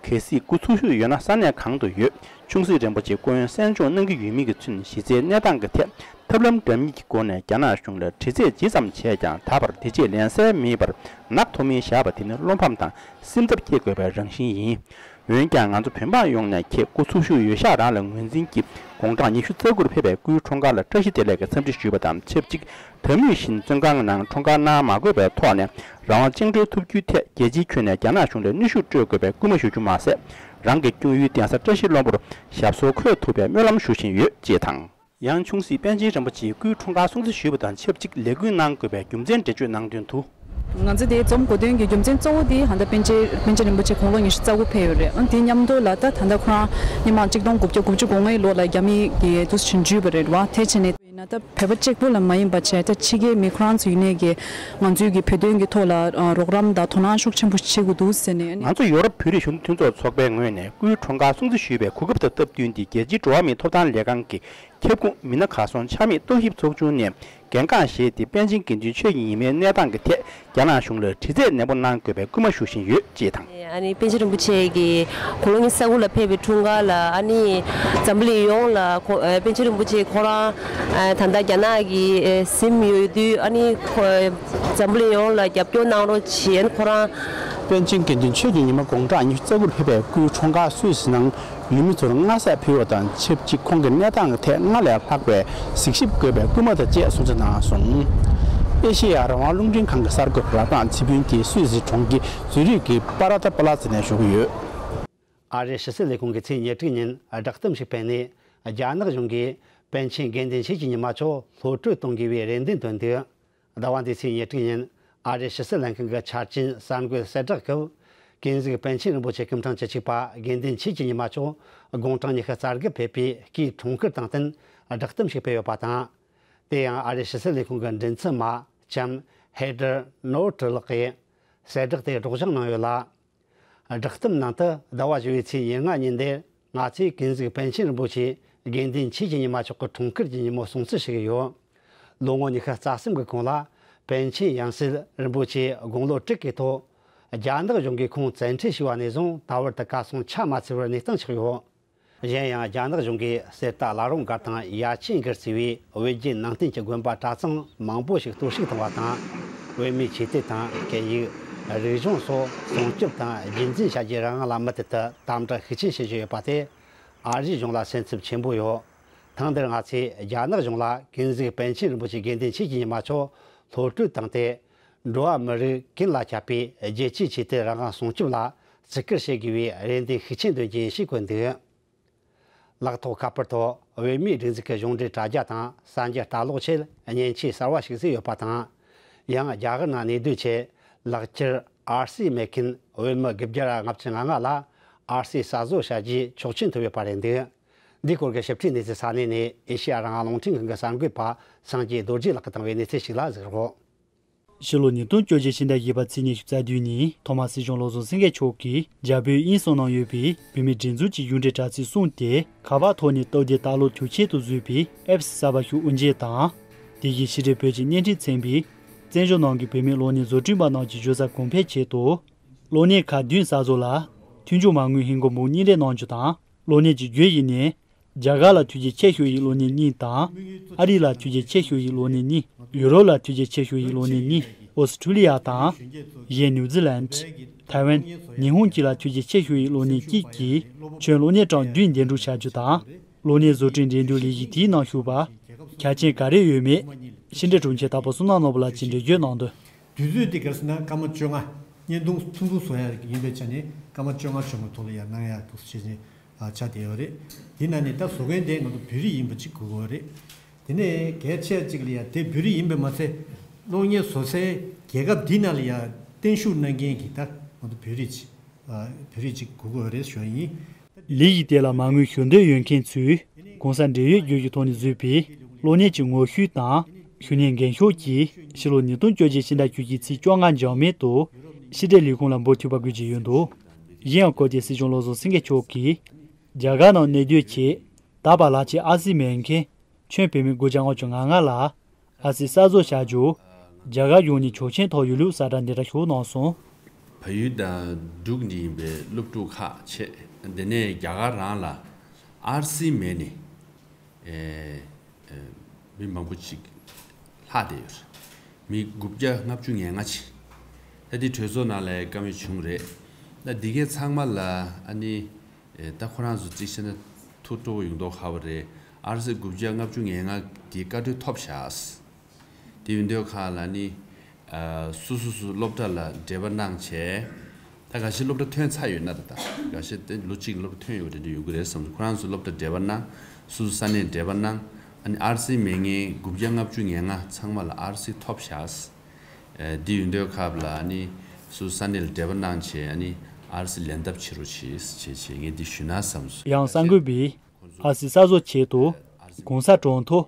གལ་སྲིད་སྐུ་འཚོ་བཞུགས་ཡོད་ན་ས་གནས་གང་དུ་ཡོད། ཆུང་སྲིད་རིན་པོ་ཆེ་སྐུ་ཡོན་གསན་སྦྱོང་གནང་གི་ཡོད་མེད་ཀྱིས་མཚོན་གཞི་རྩའི་གནས་སྟངས་ཀྱི་ཐད་ ཐབས་ལམ་འདྲ་མིན་གྱི་སྒོ་ནས་རྒྱ་ནག་གཞུང་ལ་དྲི་རྩད་ཇི་ཙམ་བྱས་ཀྱང་ད་བར་དེ་རྗེས་ལན་གསལ་མེད་པར་ནག་ཐོག་མེ་བཞག་པ་དེ་ནི་བློ་ཕམ་དང་སེམས་འཚབ་སྐྱེ་དགོས་པའི་རང་བཞིན་ཡིན། འོན་ཀྱང་ང་ཚོ་བོད་འབངས་ཡོངས་ནས་ཁྱེད་སྐུ་འཚོ་བཞུགས་ཡོད་ཤག་རང་ལ་ངོས་འཛིན་གྱིས་དགུང་གྲངས་ཉི་ཤུ་རྩ་དགུར་ཕེབས་པའི་སྐུའི་འཁྲུངས་སྐར་ལ་བཀྲ་ཤིས་བདེ་ལེགས་ཀྱི་འཚམས་འདྲི་ཞུས་པ་དང་ཆབས་ཅིག་ད་མུས་བཞིན་བཙོན་ཁང་ནང་འཁྲུངས་སྐར་གནང་མ་དགོས་པའི་ཐོག་ནས་རང་དབང་བཅིངས་འགྲོལ་ཐུབ་རྒྱུའི་ཐད་རྒྱལ་སྤྱིའི་ཁྱོན་ནས་རྒྱ་ནག་གཞུང་ལ་གནོན་ཤུགས་སྤྲོད་དགོས་པའི་སྐུལ་མ་ཞུ་རྒྱུ་མ་ཟད། རང་གི་སྐྱོང་ཡུལ་གདན་ས་བཀྲ་ཤིས་ལྷུན་པོར་ཞབས་སོར་འཁོད་ཐུབ་པའི་སྨོན་ལམ་ཞུ་བཞིན་ཡོད་ཅེས་དང་། ཡང་ཆུང་སྲིད་པཎ་ཆེན་རིན་པོ་ཆེའི་སྐུའི་འཁྲུངས་སྐར་སྲུང་བརྩི་ཞུས་པ་དང་ཆབས་ཅིག་ལས་འགུལ་གནང་དགོས་པའི་རྒྱུ་མཚན་འགྲེལ་བརྗོད་གནང་དོན་དུ། ང་ཚོ་དེ་འཛོམས་དགོས་དོན་གྱི་རྒྱུ་མཚན་གཙོ་བོ་དེ་ད་ལྟ་པཎ་ཆེན་པཎ་ཆེན་རིན་པོ་ཆེ་དགུང་ལོ་ཉི་ཤུ་རྩ་དགུ་ཕེབས་ཡོད་རེད། ཨ་དེ་མཉམ་དུ་ལ་ད་ད་ལྟ་ཁོ་རང་སྔོན་མ་གཅིག་སྟོང་དགུ་བརྒྱ་དགུ་བཅུ་གོ་ལྔའི་ལོ་ལ་རྒྱ་མི་གི་དུས་ཆེན་བརྒྱུད་པ་རེད་བ། དེ་བྱས་ནས་ཡིན་ན་ད་བོད་པ་གཅིག་པུ་ལ་མ་ཡིན་པ་བྱས་ད་ཕྱི་རྒྱལ་མི་ཁོ་རང་ཚོ་ཡིན་ནའི་གི་ང་ཚོའི་གི་བོད་དོན་གྱི་ཐོག་ལ་རོགས་རམ་དང་དོ་སྣང་ཤུགས་ཆེན་པོ་བྱེད་དགོས་འདུག་ཟེར་ནས། ང་ཚོ་ཡོ་རོབ་བོད་རིགས་གཞོན་ནུ་མཐུན་ཚོགས་ཚོགས་པའི་ངོས་ནས་སྐུའི་འཁྲུངས་སྐར་སྲུང་བརྩི་ཞུས་པའི་གོ་སྐབས་དང་སྟབས་བསྟུན་ཏེ་རྒྱལ་སྤྱིའི་འགྲོ་བ་མིའི་ཐོབ་ཐང་ལས་ཁང་གི་ཁྱབ་ཁོངས་མི་སྣ་གར་སོང་ཆ་མེད་རྟོག་ཞིབ་ཚོགས་ཆུང་ནས་གལ་འགངས་བཞེས་ཏེ་པཎ་ཆེན་དགེ་འདུན་ཆོས་ཀྱི་ཉི་མའི་གནས་སྟངས་ཀྱི་ཐད་རྒྱ་ནག་གཞུང་ལ་དྲི་རྩད་ནན་པོ་གནང་དགོས་པའི་སྐུལ་མ་ཞུ་བཞིན་ཡོད་ཅེས་དང་། ཨ་ནི་པཎ་ཆེན་རིན་པོ་ཆེ་གིས་དགུང་ལོ་ཉི་ཤུ་རྩ་དགུ་ལ་ཕེབས་པའི་འཁྲུངས་སྐར་ལ་ཨ་ནི་འཛམ་བུ་གླིང་ཡོངས་ལ་ཁོ་ཨ་པཎ་ཆེན་རིན་པོ་ཆེ་ཁོ་རང་ཨ་ད་ལྟ་རྒྱ་ནག་གི་ཨ་གཟིམ་ཡོད་དུས་ཨ་ནི་ཁོ་འཛམ་བུ་གླིང་ཡོངས་ལ་རྒྱབ་སྐྱོར་གནང་རོགས་བྱེད། ཨ་ནི་ཁོ་རང་། པཎ་ཆེན་དགེ་འདུན་ཆོས་ཀྱི་ཉི་མ་དགུང་གྲངས་ཉི་ཤུ་རྩ་དགུར་ཕེབས་པའི་སྐུའི་འཁྲུངས་སྐར་སུད་སི་ནང་ཡུལ་མི་ཚོར་མངའ་གསལ་ཕུལ་བ་དང་ཆབས་ཅིག་ཁོང་གི་གནས་སྟངས་ཀྱི་ཐད་སྔར་ལས་ལྷག་པའི་གཟིགས་ཞིབ་དགོས་པའི་སྐུལ་མ་དང་བཅས་གསུང་བཤད་གནང་སོང་། ཨེ་ཤེ་ཡ་རང་དབང་རླུང་འཕྲིན་ཁང་གི་གསར་འགོད་པ་རབ་དང་ཚེ་ཕུན་གྱིས་སུད་སི་གྲོང་ཁྱེར་ཛུ་རིག་གི་པ་ར་ཏ་པ་ལ་ཙི་ནས་ཞུ་གི་ཡོད། ཨ་རིའི་ཕྱི་སྲིད་ལས་ཁུངས་ཀྱིས་ཚེས་ཉེར་དྲུག་ཉིན་བསྒྲགས་གཏམ་ཞིག་སྤེལ་ནས། རྒྱ་ནག་གཞུང་གིས་པཎ་ཆེན་དགེ་འདུན་ཆོས་ཀྱི་ཉི་མ་མཆོག་གློད་བཀྲོལ་གཏོང་དགོས་པའི་རེ་འདུན་བཏོན་འདུག་ཟླ་བ་འདིའི་ཚེས་ཉེར་དྲུག་ཉིན་ཨ་རིའི་ཕྱི་སྲིད་ལྷན་ཁང་གི་ཆ་རྐྱེན་གསར་འགོད་གསལ་བསྒྲགས་སྐབས། ཀུན་གཟིགས་པཎ་ཆེན་རིན་པོ་ཆེ་སྐུ་ཕྲེང་བཅུ་གཅིག་པ་དགེ་འདུན་ཆོས་ཀྱི་ཉི་མ་མཆོག་དགུང་གྲངས་ཉི་ཤུ་རྩ་དགུ་ཕེབས་པའི་སྐུའི་འཁྲུངས་སྐར་དང་བསྟུན་བསྒྲགས་གཏམ་ཞིག་སྤེལ་ཡོད་པ་དང་། དེ་ཡང་ཨ་རིའི་ཕྱི་སྲིད་ལས་ཁུངས་ཀྱི་མགྲིན་ཚབ་མ་ལྕམ་ཧེ་ཏར་ནོར་ཏྲི་ལགས་ཀྱིས་གསལ་བསྒྲགས་དེ་སྒྲོག་སྦྱང་གནང་ཡོད་ལ། བསྒྲགས་གཏམ་ནང་དུ་ཟླ་བ་བཞི་པའི་ཚེས་ཉེར་ལྔ་ཉིན་དེར་ང་ཚོས་ཀུན་གཟིགས་པཎ་ཆེན་རིན་པོ་ཆེ་དགེ་འདུན་ཆོས་ཀྱི་ཉི་མ་མཆོག་གི་འཁྲུངས་སྐར་གྱི་ཉིན་མོ་སྲུང་བརྩི་ཞུ་གི་ཡོད། ལོ་ངོ་ཉི་ཤུ་རྩ་གསུམ་གྱི་གོང་ལ་པཎ་ཆེན་ཡང་སྲིད་རིན་པོ་ཆེ་དགུང་ལོ་དྲུག་གི་ཐོག་རྒྱ་ནག་གཞུང་གིས་ཁོང་བཙན་ཁྲིད་བྱས་པ་ནས་བཟུང་ད་བར་དུ་གར་སོང་ཆ་མ་འཚལ་བར་གནས་སྟངས་ཆགས་ཡོད། གཞན་ཡང་རྒྱ་ནག་གཞུང་གིས་གསེར་རྟ་བླ་རུང་སྒར་དང་ཡ་ཆེན་སྒར་ཟེར་བའི་བོད་བརྒྱུད་ནང་བསྟན་གྱི་དགོན་པ་གྲྭ་ཚང་མང་པོ་ཞིག་གཏོར་བཤིག་བཏང་བ་དང་། བོད་མིའི་ཆོས་དད་དང་སྐད་ཡིག་རིག་གཞུང་སོགས་སྲུང་སྐྱོབ་དང་རྒྱུན་འཛིན་བྱ་རྒྱུའི་རང་དབང་ལ་མུ་མཐུད་དུ་དམ་དྲག་ཤུགས་ཆེན་བྱེད་བཞིན་ཡོད་པ་དེ་ཨ་རིའི་གཞུང་ལ་སེམས་འཚབ་ཆེན་པོ་ཡོད། ཐེངས་འདིར་ང་ཚོས་རྒྱ་ནག་གཞུང་ལ་ཀུན་གཟིགས་པཎ་ཆེན་རིན་པོ་ཆེ་དགེ་འདུན་ཆོས་ཀྱི་ཉི་མ་མཆོག་གློད་བཀྲོལ་བཏང་སྟེ། འགྲོ་བ་མི་རིགས་ཀུན་ལ་ཁྱབ་པའི་རྒྱལ་གཅེས་ཆོས་དད་རང་དབང་སྲུང་སྐྱོབ་ལ་བརྩི་བཀུར་བྱེད་དགོས་པའི་རེ་འདུན་ཤུགས་ཆེན་འདོན་རྒྱུ་ཡིན་ཞེས་བཀོད་འདུག་ལག་ཐོགས་ཁ་པར་ཐོག་བོད་མིའི་སྒྲིག་འཛུགས་ཀྱི་གཞུང་འབྲེལ་དྲ་རྒྱ་དང་གསར་འགྱུར་ལྟ་ཀློག་ཆེད་མཉེན་ཆས་གསར་བ་ཞིག་བཟོས་ཡོད་པ་དང་། ཡང་རྒྱ་གར་ནང་གནས་སྡོད་ཆེད་ལག་ཁྱེར་ཨར་སི་མེད་མཁན་བོད་མི་དགུ་བརྒྱ་ལྔ་བཅུ་ང་ལྔ་ལ་ཨར་སི་གསར་བཟོ་བྱ་རྒྱུའི་ཆོག་མཆན་ཐོབ་ཡོད་པ་རེད་འདུག་འདིའི་སྐོར་གྱི་ཞིབ་ཕྲའི་གནས་ཚུལ་ས་གནས་ནས་ཨེ་ཤེ་ཡ་རང་དབང་རླུང་འཕྲིན་ཁང་གི་གསར་འགོད་པ་སངས་རྒྱས་རྡོ་རྗེ་ལགས་ཀྱིས་བཏང་བའི་གནས་ཚུལ་ཞིག་ལ་གཟིགས་རོགས། ཕྱི་ལོ་ཉིས་སྟོང་བཅོ་བརྒྱད་ཕྱི་ཟླ་བཞི་པ་ཚེས་ཉི་ཤུ་རྩ་བདུན་ཉིན་ཐོག་མར་སྲིད་སྐྱོང་བློ་བཟང་སེང་གེ་མཆོག་གིས་རྒྱ་བོད་དབྱིན་གསུམ་ནང་ཡོད་པའི་བོད་མིའི་སྒྲིག་འཛུགས་ཀྱི་གཞུང་འབྲེལ་དྲ་ཚིགས་བཟུང་སྟེ། ཁ་པར་ཐོག་ནས་སྟབས་བདེ་ལྟ་ཀློག་དུས་ཆེན་དུ་བཟོས་པའི་ཨེབ་སི་གསར་པ་ཞིག་དབུ་འབྱེད་དང་། དེ་བཞིན་ཕྱི་དྲིལ་བོད་ཀྱི་བརྙན་འཕྲིན་ཚན་པས་བཙན་བྱོལ་ནང་གི་བོད་མི་གློག་བརྙན་བཟོ་སྐྲུན་པ་རྣམས་ཀྱི་བརྗོད་གསར་གོང་འཕེལ་ཆེད་དུ། གློག་བརྙན་ཁག་བདུན་གསར་བཟོ་ལ་མཐུན་འགྱུར་མ་དངུལ་ཧིན་སྒོར་འབུམ་གཉིས་སྤྲད་གནང་རྒྱུ་དང་། གློག་བརྙན་གྱི་བརྒྱུད་ཡིག་ནི། རྒྱ་གར་ལ་ཐུགས་རྗེ་ཆེ་ཞུ་ཡི་གློག་བརྙན་གཉིས་དང་། ཨ་རི་ལ་ཐུགས་རྗེ་ཆེ་ཞུ་ཡི་གློག་བརྙན་གཉིས། ཡུ་རོབ་ལ་ཐུགས་རྗེ་ཆེ་ཞུ་ཡི་གློག་བརྙན་གཉིས། ཨོ་སི་ཁྲུ་ལི་ཡ་དང་། གཞན་ནིའུ་ཛི་ལན། ཐའེ་ཝན། ཉི་ཧོང་བཅས་ལ་ཐུགས་རྗེ་ཆེ་ཞུ་ཡི་གློག་བརྙན་གཅིག་གིས་ཁྱོན་གློག་བརྙན་གྲངས་བདུན་འདེམས་སྒྲུག་བྱ་རྒྱུ་དང་། གློག་བརྙན་བཟོ་སྐྲུན་འགྲན་བསྡུར་ལས་གཞི་དེའི་ནང་ཞུགས་པར་ཆ་རྐྱེན་ག་རེ་ཡོད་མེད་ཕྱི་འབྲེལ་དྲུང་ཆེ་དྭགས་པོ་བསོད་ནམས་ནོར་བུ་ལགས་ཀྱིས་འགྲེལ་བརྗོད་གནང་དོན། དུས་ཚོད་འདི་ག་རེ་ཟེར་ན་སྐར་མ་བཅོ་ལྔ། བརྙན་ཐུང་ཐུང་ཐུང་བཟོ་ཡ་ཡིན་པའི་ཆ་ནས་སྐར་མ་བཅོ་ལྔ་བཅོ་ལྔ་ཐོག་ལ་ཡར་གནང་ཡ་འདུག་ཟེར་བྱས་ནས་ཆ་བསྡད་ཡོད་རེད། དེ་ནང་ནས་ད་བཟོ་མཁན་དེ་ང་ཚོ་བོད་རིགས་ཡིན་པ་ཅིག་དགོས་ཀྱི་ཡོད་རེད། དེ་ནས་གལ་ཆེ་ཅིག་ལ་ཡ་དེ་བོད་རིགས་ཡིན་པས་མ་ཚད་གློག་བརྙན་བཟོ་སའི་རྒྱལ་ཁབ་འདི་ནང་ལ་ཡ་བརྟན་བཞུགས་གནང་མཁན་གྱི་ད་ང་ཚོ་བོད་རིགས་ཅིག་བོད་རིགས་ཅིག་དགོས་ཀྱི་ཡོད་རེད་ཞུ་ཡ་ཡིན། ལས་གཞི་དེ་ལ་མ་དངུལ་ཞུ་འདོད་ཡོད་མཁན་ཚོས་གོང་ས་འབྲེལ་ཡོད་བརྒྱུད་ཀྱི་ཐོག་ནས་བཟོས་པའི་གློག་བརྙན་གྱི་ངོ་བཤུས་དང་ཞུ་སྙན་འགེངས་ཤོག་གིས་ཕྱི་ལོ་ཉིས་སྟོང་བཅོ་བརྒྱད་ཕྱི་ཟླ་བཅུ་གཅིག་ཚེས་བཅོ་ལྔ་འཇར་མན་དུ་ཕྱི་འབྲེལ་ལས་ཁུངས་ལ་འབུལ་ཐུབ་པ་དགོས་ཀྱི་ཡོད་འདུག་གཞན་ཡང་སྐོར་དེར་སྲིད་སྐྱོང་བློ་བཟང་སེང་གེ་མཆོག་གིས་རྒྱ་གར་ནང་གནས་སྡོད་ཆེད་ད་བར་ལག་ཁྱེར་ཨར་སི་མེད་མཁན་ཁྱོན་བོད་མི་དགུ་བརྒྱ་ལྔ་བཅུ་ང་ལྔ་ལ། ཨར་སི་གསར་བཟོ་བྱ་རྒྱུ། རྒྱ་གར་གཞུང་ནས་ཆོག་མཆན་ཐོབ་ཡོད་ལུགས་གསལ་བསྒྲགས་འདི་འདྲ་ཞུ་གནང་སོང་། བལ་ཡུལ་དང་འབྲུག་ནས་ཡིན་པའི་སློབ་ཕྲུག་ཁག་བྱས། འདི་ནས་རྒྱ་གར་རང་ལ་ཨར་སི་མེད་ནས། ཨེ། ཨེ། མི་མང་པོ་ཅིག་ལྷག་བསྡད་ཡོད་རེད། མི་དགུ་བརྒྱ་ལྔ་བཅུ་ང་ལྔ་ཅིག་ད་འདི་གྲོས་ཚོགས་ནང་ལ་བཀའ་མོལ་བྱུང་རེད། ད་འདི་གའི་ཚང་མ་ལ་ཨ་ནི་ད་ཁོ་རང་ཚོ་གཅིག་བྱས་ན་ཐུགས་སྤྲོ་བོ་ཡོང་མདོག་ཁ་པོ་རེད། ཨར་སི་དགུ་བརྒྱ་ལྔ་བཅུ་ང་ལྔ་གི་བཀའ་འཁྲོལ་ཐོབ་བཞག་དེ་ཡིན་དུས་ཁ་ལ་ནི། སུ་སུ་སུ་སློབ་གྲྭ་ལ་འབྲེལ་བ་གནང་བྱས། ད་འགའ་ཤས་སློབ་གྲྭ་ཐོན་ཚར་ཡོད་ན་ད་ད་འགའ་ཤས་དེ་ལོ་གཅིག་སློབ་གྲྭ་ཐོན་ཡོད་རེད་འདྲ་ཡོང་གི་རེད་བསམ་སོང་། ཁོ་རང་ཚོ་སློབ་གྲྭ་འབྲེལ་བ་གནང་། སུ་སུ་ས་གནས་འབྲེལ་བ་གནང་། ཨ་ནི་ཨར་སི་མེད་མཁན་དགུ་བརྒྱ་ལྔ་བཅུ་ང་ལྔ་ཚང་མ་ལ་ཨར་སི་ཐོབ་བཞག་འདི་ཡོང་དུས་སྐབས་ལ་ཨ་ནི་སུ་སུ་ས་གནས་ལ་འབྲེལ་བ་གནང་བྱས་ཨ་ནི་ཨར་སི་ལེན་ཐབས་བྱེད་རོགས་བྱེད་བྱས་བྱས་ངས་འདི་ཞུས་ན་བསམ་སོང་། ཡང་གསར་འགོད་པས་ཨར་སི་གསར་བཟོ་ཆེད་དུ་༸གོང་ས་གྲོས་ཚོགས་དགུ་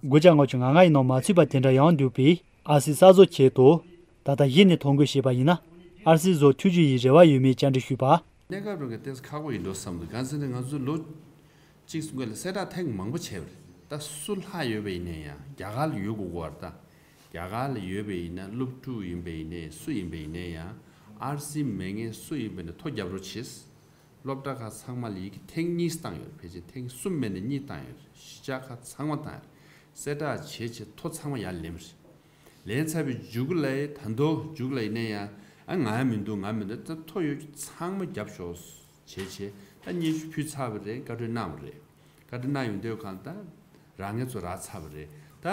བརྒྱ་ལྔ་བཅུ་ང་ལྔ་ཡི་ནང་མ་ཚུད་པ་དེ་འདྲ་ཡང་འདུག་པས། ཨར་སི་གསར་བཟོ་ཆེད་དུ་ད་ལྟ་གཞི་ནས་ཐོ་འགོད་བྱས་པ་ཡིན་ན་ཨར་སི་བཟོ་ཐུབ་རྒྱུ་ཡི་རེ་བ་ཡོད་མེད་བཅར་འདྲི་ཞུས་པ། གནས་སྐབས་རང་གི་ཏོག་ཙམ་ཁག་པོ་ཡིན་འགྲོ་བསམ་འདུག་གང་ཟེར་ན་ང་ཚོ་ལོ་གཅིག་གསུམ་སྔོན་ལ་གསལ་བསྒྲགས་ཐེངས་མང་པོ་བྱས་པ་རེད། ད་སུ་ལྷག་ཡོད་པ་ཡིན་ན་ཡང་རྒྱ་གར་ལ་ཡོད་དགོས་ཀྱི་ཡོད་རེད། ད་རྒྱ་གར་ལ་ཡོད་པ་ཡིན་ན་སློབ་ཕྲུག་ཡིན་པ་ཡིན་ནའི་སུ་ཡིན་པ་ཡིན་ནའི་ཡང་ཨར་སི་མེད་མཁན་སུ་ཡིན་པ་ཡིན་ན་ཐོ་རྒྱབ་རོགས་བྱེད། སློབ་གྲྭ་ཁག་ཚང་མ་ལ་ཡི་གེ་ཐེངས་གཉིས་བཏང་ཡོད་རེད། ཕལ་ཆེར་ཐེངས་གསུམ་མེད་ན་གཉིས་བཏང་ཡོད་རེད། གཞིས་ཆགས་ཁག་ཚང་མ་བཏང་ཡོད་རེད། གསལ་བསྒྲགས་བྱས་བྱས་ཐོ་ཚང་མ་ཡར་ལེན་པ་རེད། ལེན་ཚར་བའི་མཇུག་ལ་ད་དུང་མཇུག་ལ་ཡིན་ན་ཡང་ཨ་ང་མི་འདུག་ང་མི་འདུག་ད་ཐོ་ཡོད་རྒྱུ་ཚང་མ་རྒྱབ་ཤོག་བྱས་བྱས་ད་སྙན་ཞུ་ཕུལ་ཚར་བ་རེད། བཀའ་འཁྲོལ་གནང་བ་རེད། བཀའ་འཁྲོལ་གནང་ཡོང་དུས་གང་ད་རང་ངེད་ཚོ་རག་ཚར་བ་རེད། ད་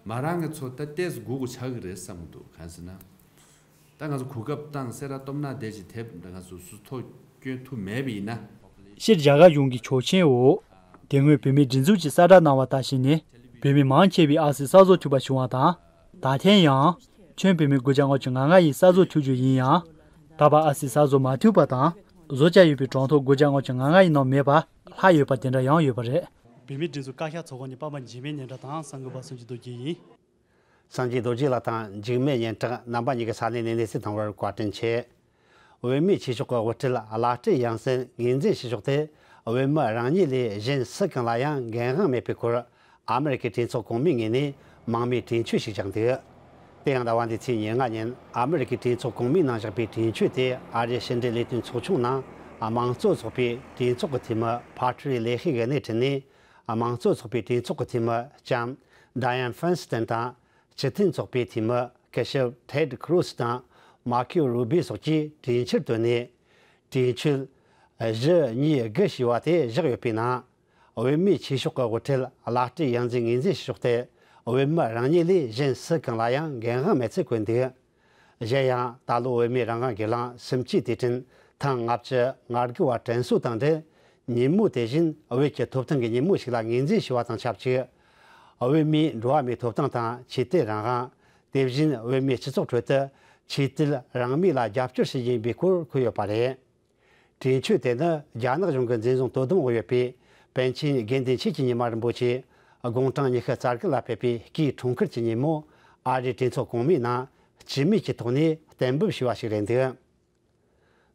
མ་རག་མཁན་ཚོ་ད་ཏོག་ཙམ་སྒུག་དགོས་ཆགས་ཀྱི་རེད་བསམ་གྱི་འདུག་གང་ཟེར་ན། ད་ང་ཚོ་གོ་སྐབས་བཏང་གསལ་བསྒྲགས་སྟོབས་ན་བསྡད་ཅིག་དེབ་ང་ཚོ་སུ་ཐོ་སྐྱོན་ཐུབ་མེད་པ་ཡིན་ན། སྤྱིར་རྒྱ་གར་གཞུང་གི་ཆོག་མཆན་འོག་དེ་སྔོན་བོད་མིའི་སྒྲིག་འཛུགས་ཀྱིས་གསལ་བསྒྲགས་གནང་བ་ལྟར་བྱས་ནས་བོད་མི་མང་ཆེ་བས་ཨར་སི་གསར་བཟོ་ཐུབ་པ་བྱུང་བ་དང་། ད་ཐེངས་ཡང་ཁྱོན་བོད་མི་དགུ་བརྒྱ་ལྔ་བཅུ་ང་ལྔ་ཡིས་གསར་བཟོ་ཐུབ་རྒྱུ་ཡིན་ཡང་། ད་བར་ཨར་སི་གསར་བཟོ་མ་ཐུབ་པ་དང་བཟོ་འཆར་ཡོད་པའི་གྲངས་ཐོ་དགུ་བརྒྱ་ལྔ་བཅུ་ང་ལྔ་ཡི་ནང་མེད་པ་ལྷག་ཡོད་པ་དེ་འདྲ་ཡང་ཡོད་པ་རེད། བོད་མིའི་སྒྲིག་འཛུགས་བཀའ་ཤག་ཚོགས་ཁང་ནས་པདྨ་འཇིགས་མེད་སྙན་གྲགས་དང་གསར་འགོད་པ་བསམ་གྱི་རྡོ་རྗེ་ཡིན། སངས་རྒྱས་རྡོ་རྗེ་ལགས་དང་འཇིགས་མེད་སྙན་གྲགས་རྣམ་པ་གཉིས་ཀྱི་ས་གནས་ནས་གནས་ཚུལ་གཏོང་བར་བཀའ་དྲིན་ཆེ། བོད་མིའི་ཆོས་ཕྱོགས་ཀྱི་དབུ་ཁྲིད་བླ་སྤྲུལ་ཡང་སྲིད་ངོས་འཛིན་བྱེད་ཕྱོགས་དེ་བོད་མི་རང་ཉིད་ལས་གཞན་སུ་གང་ལ་ཡང་འགན་དབང་མེད་པའི་སྐོར་ཨ་མེ་རི་ཁའི་གྲོས་ཚོགས་གོང་མའི་ངོས་ནས་མང་མོས་གྲོས་ཆོད་ཞིག་བཞག་འདུག་དེ་ཡང་ཟླ་བ་འདིའི་ཚེས་ཉེར་ལྔ་ཉིན་ཨ་མེ་རི་ཁའི་གྲོས་ཚོགས་གོང་མའི་ནང་བཞག་པའི་གྲོས་ཆོད་དེ་ཨ་རིའི་ཕྱི་འབྲེལ་ལས་དོན་ཚོགས་ཆུང་ནང་དམངས་གཙོ་ཚོགས་པའི་གྲོས་ཚོགས་ཀྱི་འཐུས་མི་ཕ་ཁྲི་ལེ་ཧི་གིས་སྣེ་ཁྲིད་ནས། དམངས་གཙོ་ཚོགས་པའི་གྲོས་ཚོགས་ཀྱི་འཐུས་མི་ལྕམ་Dianne Feinstein དང་། སྤྱི་མཐུན་ཚོགས་པའི་འཐུས་མི་སྐུ་ཞབས་Ted Cruz དང་མར་ཁོ་རུ་བྷི་སོགས་ཀྱིས་གྲོས་འཆར་བཏོན་ནས། གྲོས་ཆོད་བཞི་གཉིས་དགུ་ཞེས་པ་དེ་བཞག་ཡོད་པའི་ནང་། བོད་མིའི་ཆོས་ཕྱོགས་ཀྱི་དབུ་ཁྲིད་བླ་སྤྲུལ་ཡང་སྲིད་ངོས་འཛིན་ཕྱོགས་ཏེ། བོད་མི་རང་ཉིད་ལས་གཞན་སུ་གང་ལ་ཡང་འགན་དབང་མེད་ཚུལ་བཀོད་འདུག་གཞན་ཡང་ད་ལོ་བོད་མིའི་རང་དབང་སྒེར་ལངས་སུམ་ཅུའི་དུས་དྲན་ཐེངས་ལྔ་བཅུ་ང་དགུ་བ་དྲན་གསོ་དང་འབྲེལ། ཉིན་མོ་དེ་བཞིན་བོད་ཀྱི་ཐོབ་ཐང་གི་ཉིན་མོ་ཞིག་ལ་ངོས་འཛིན་ཞུ་བ་དང་ཆབས་ཅིག་བོད་མིའི་འགྲོ་བ་མིའི་ཐོབ་ཐང་དང་ཆོས་དད་རང་དབང་། དེ་བཞིན་བོད་མིའི་སྤྱི་ཚོགས་ཁྲོད་དུ་ཆོས་དད་རང་མོས་ལ་རྒྱབ་སྐྱོར་བྱེད་བཞིན་པའི་སྐོར་འཁོད་ཡོད་པ་རེད། གྲོས་ཆོད་དེ་ནི་རྒྱ་ནག་གཞུང་གི་འཛིན་བཟུང་དོ་དམ་འོག་ཡོད་པའི་པཎ་ཆེན་དགེ་འདུན་ཆོས་ཀྱི་ཉི་མ་རིན་པོ་ཆེ་དགུང་གྲངས་ཉི་ཤུ་རྩ་དགུ་ལ་ཕེབས་པའི་སྐུའི་འཁྲུངས་སྐར་གྱི་ཉིན་མོ་ཨ་རིའི་གྲོས་ཚོགས་གོང་མའི་ནང་སྤྱི་མོས་ཀྱི་ཐོག་ནས་གཏན་འབེབས་ཞུས་པ་ཞིག་རེད་འདུག་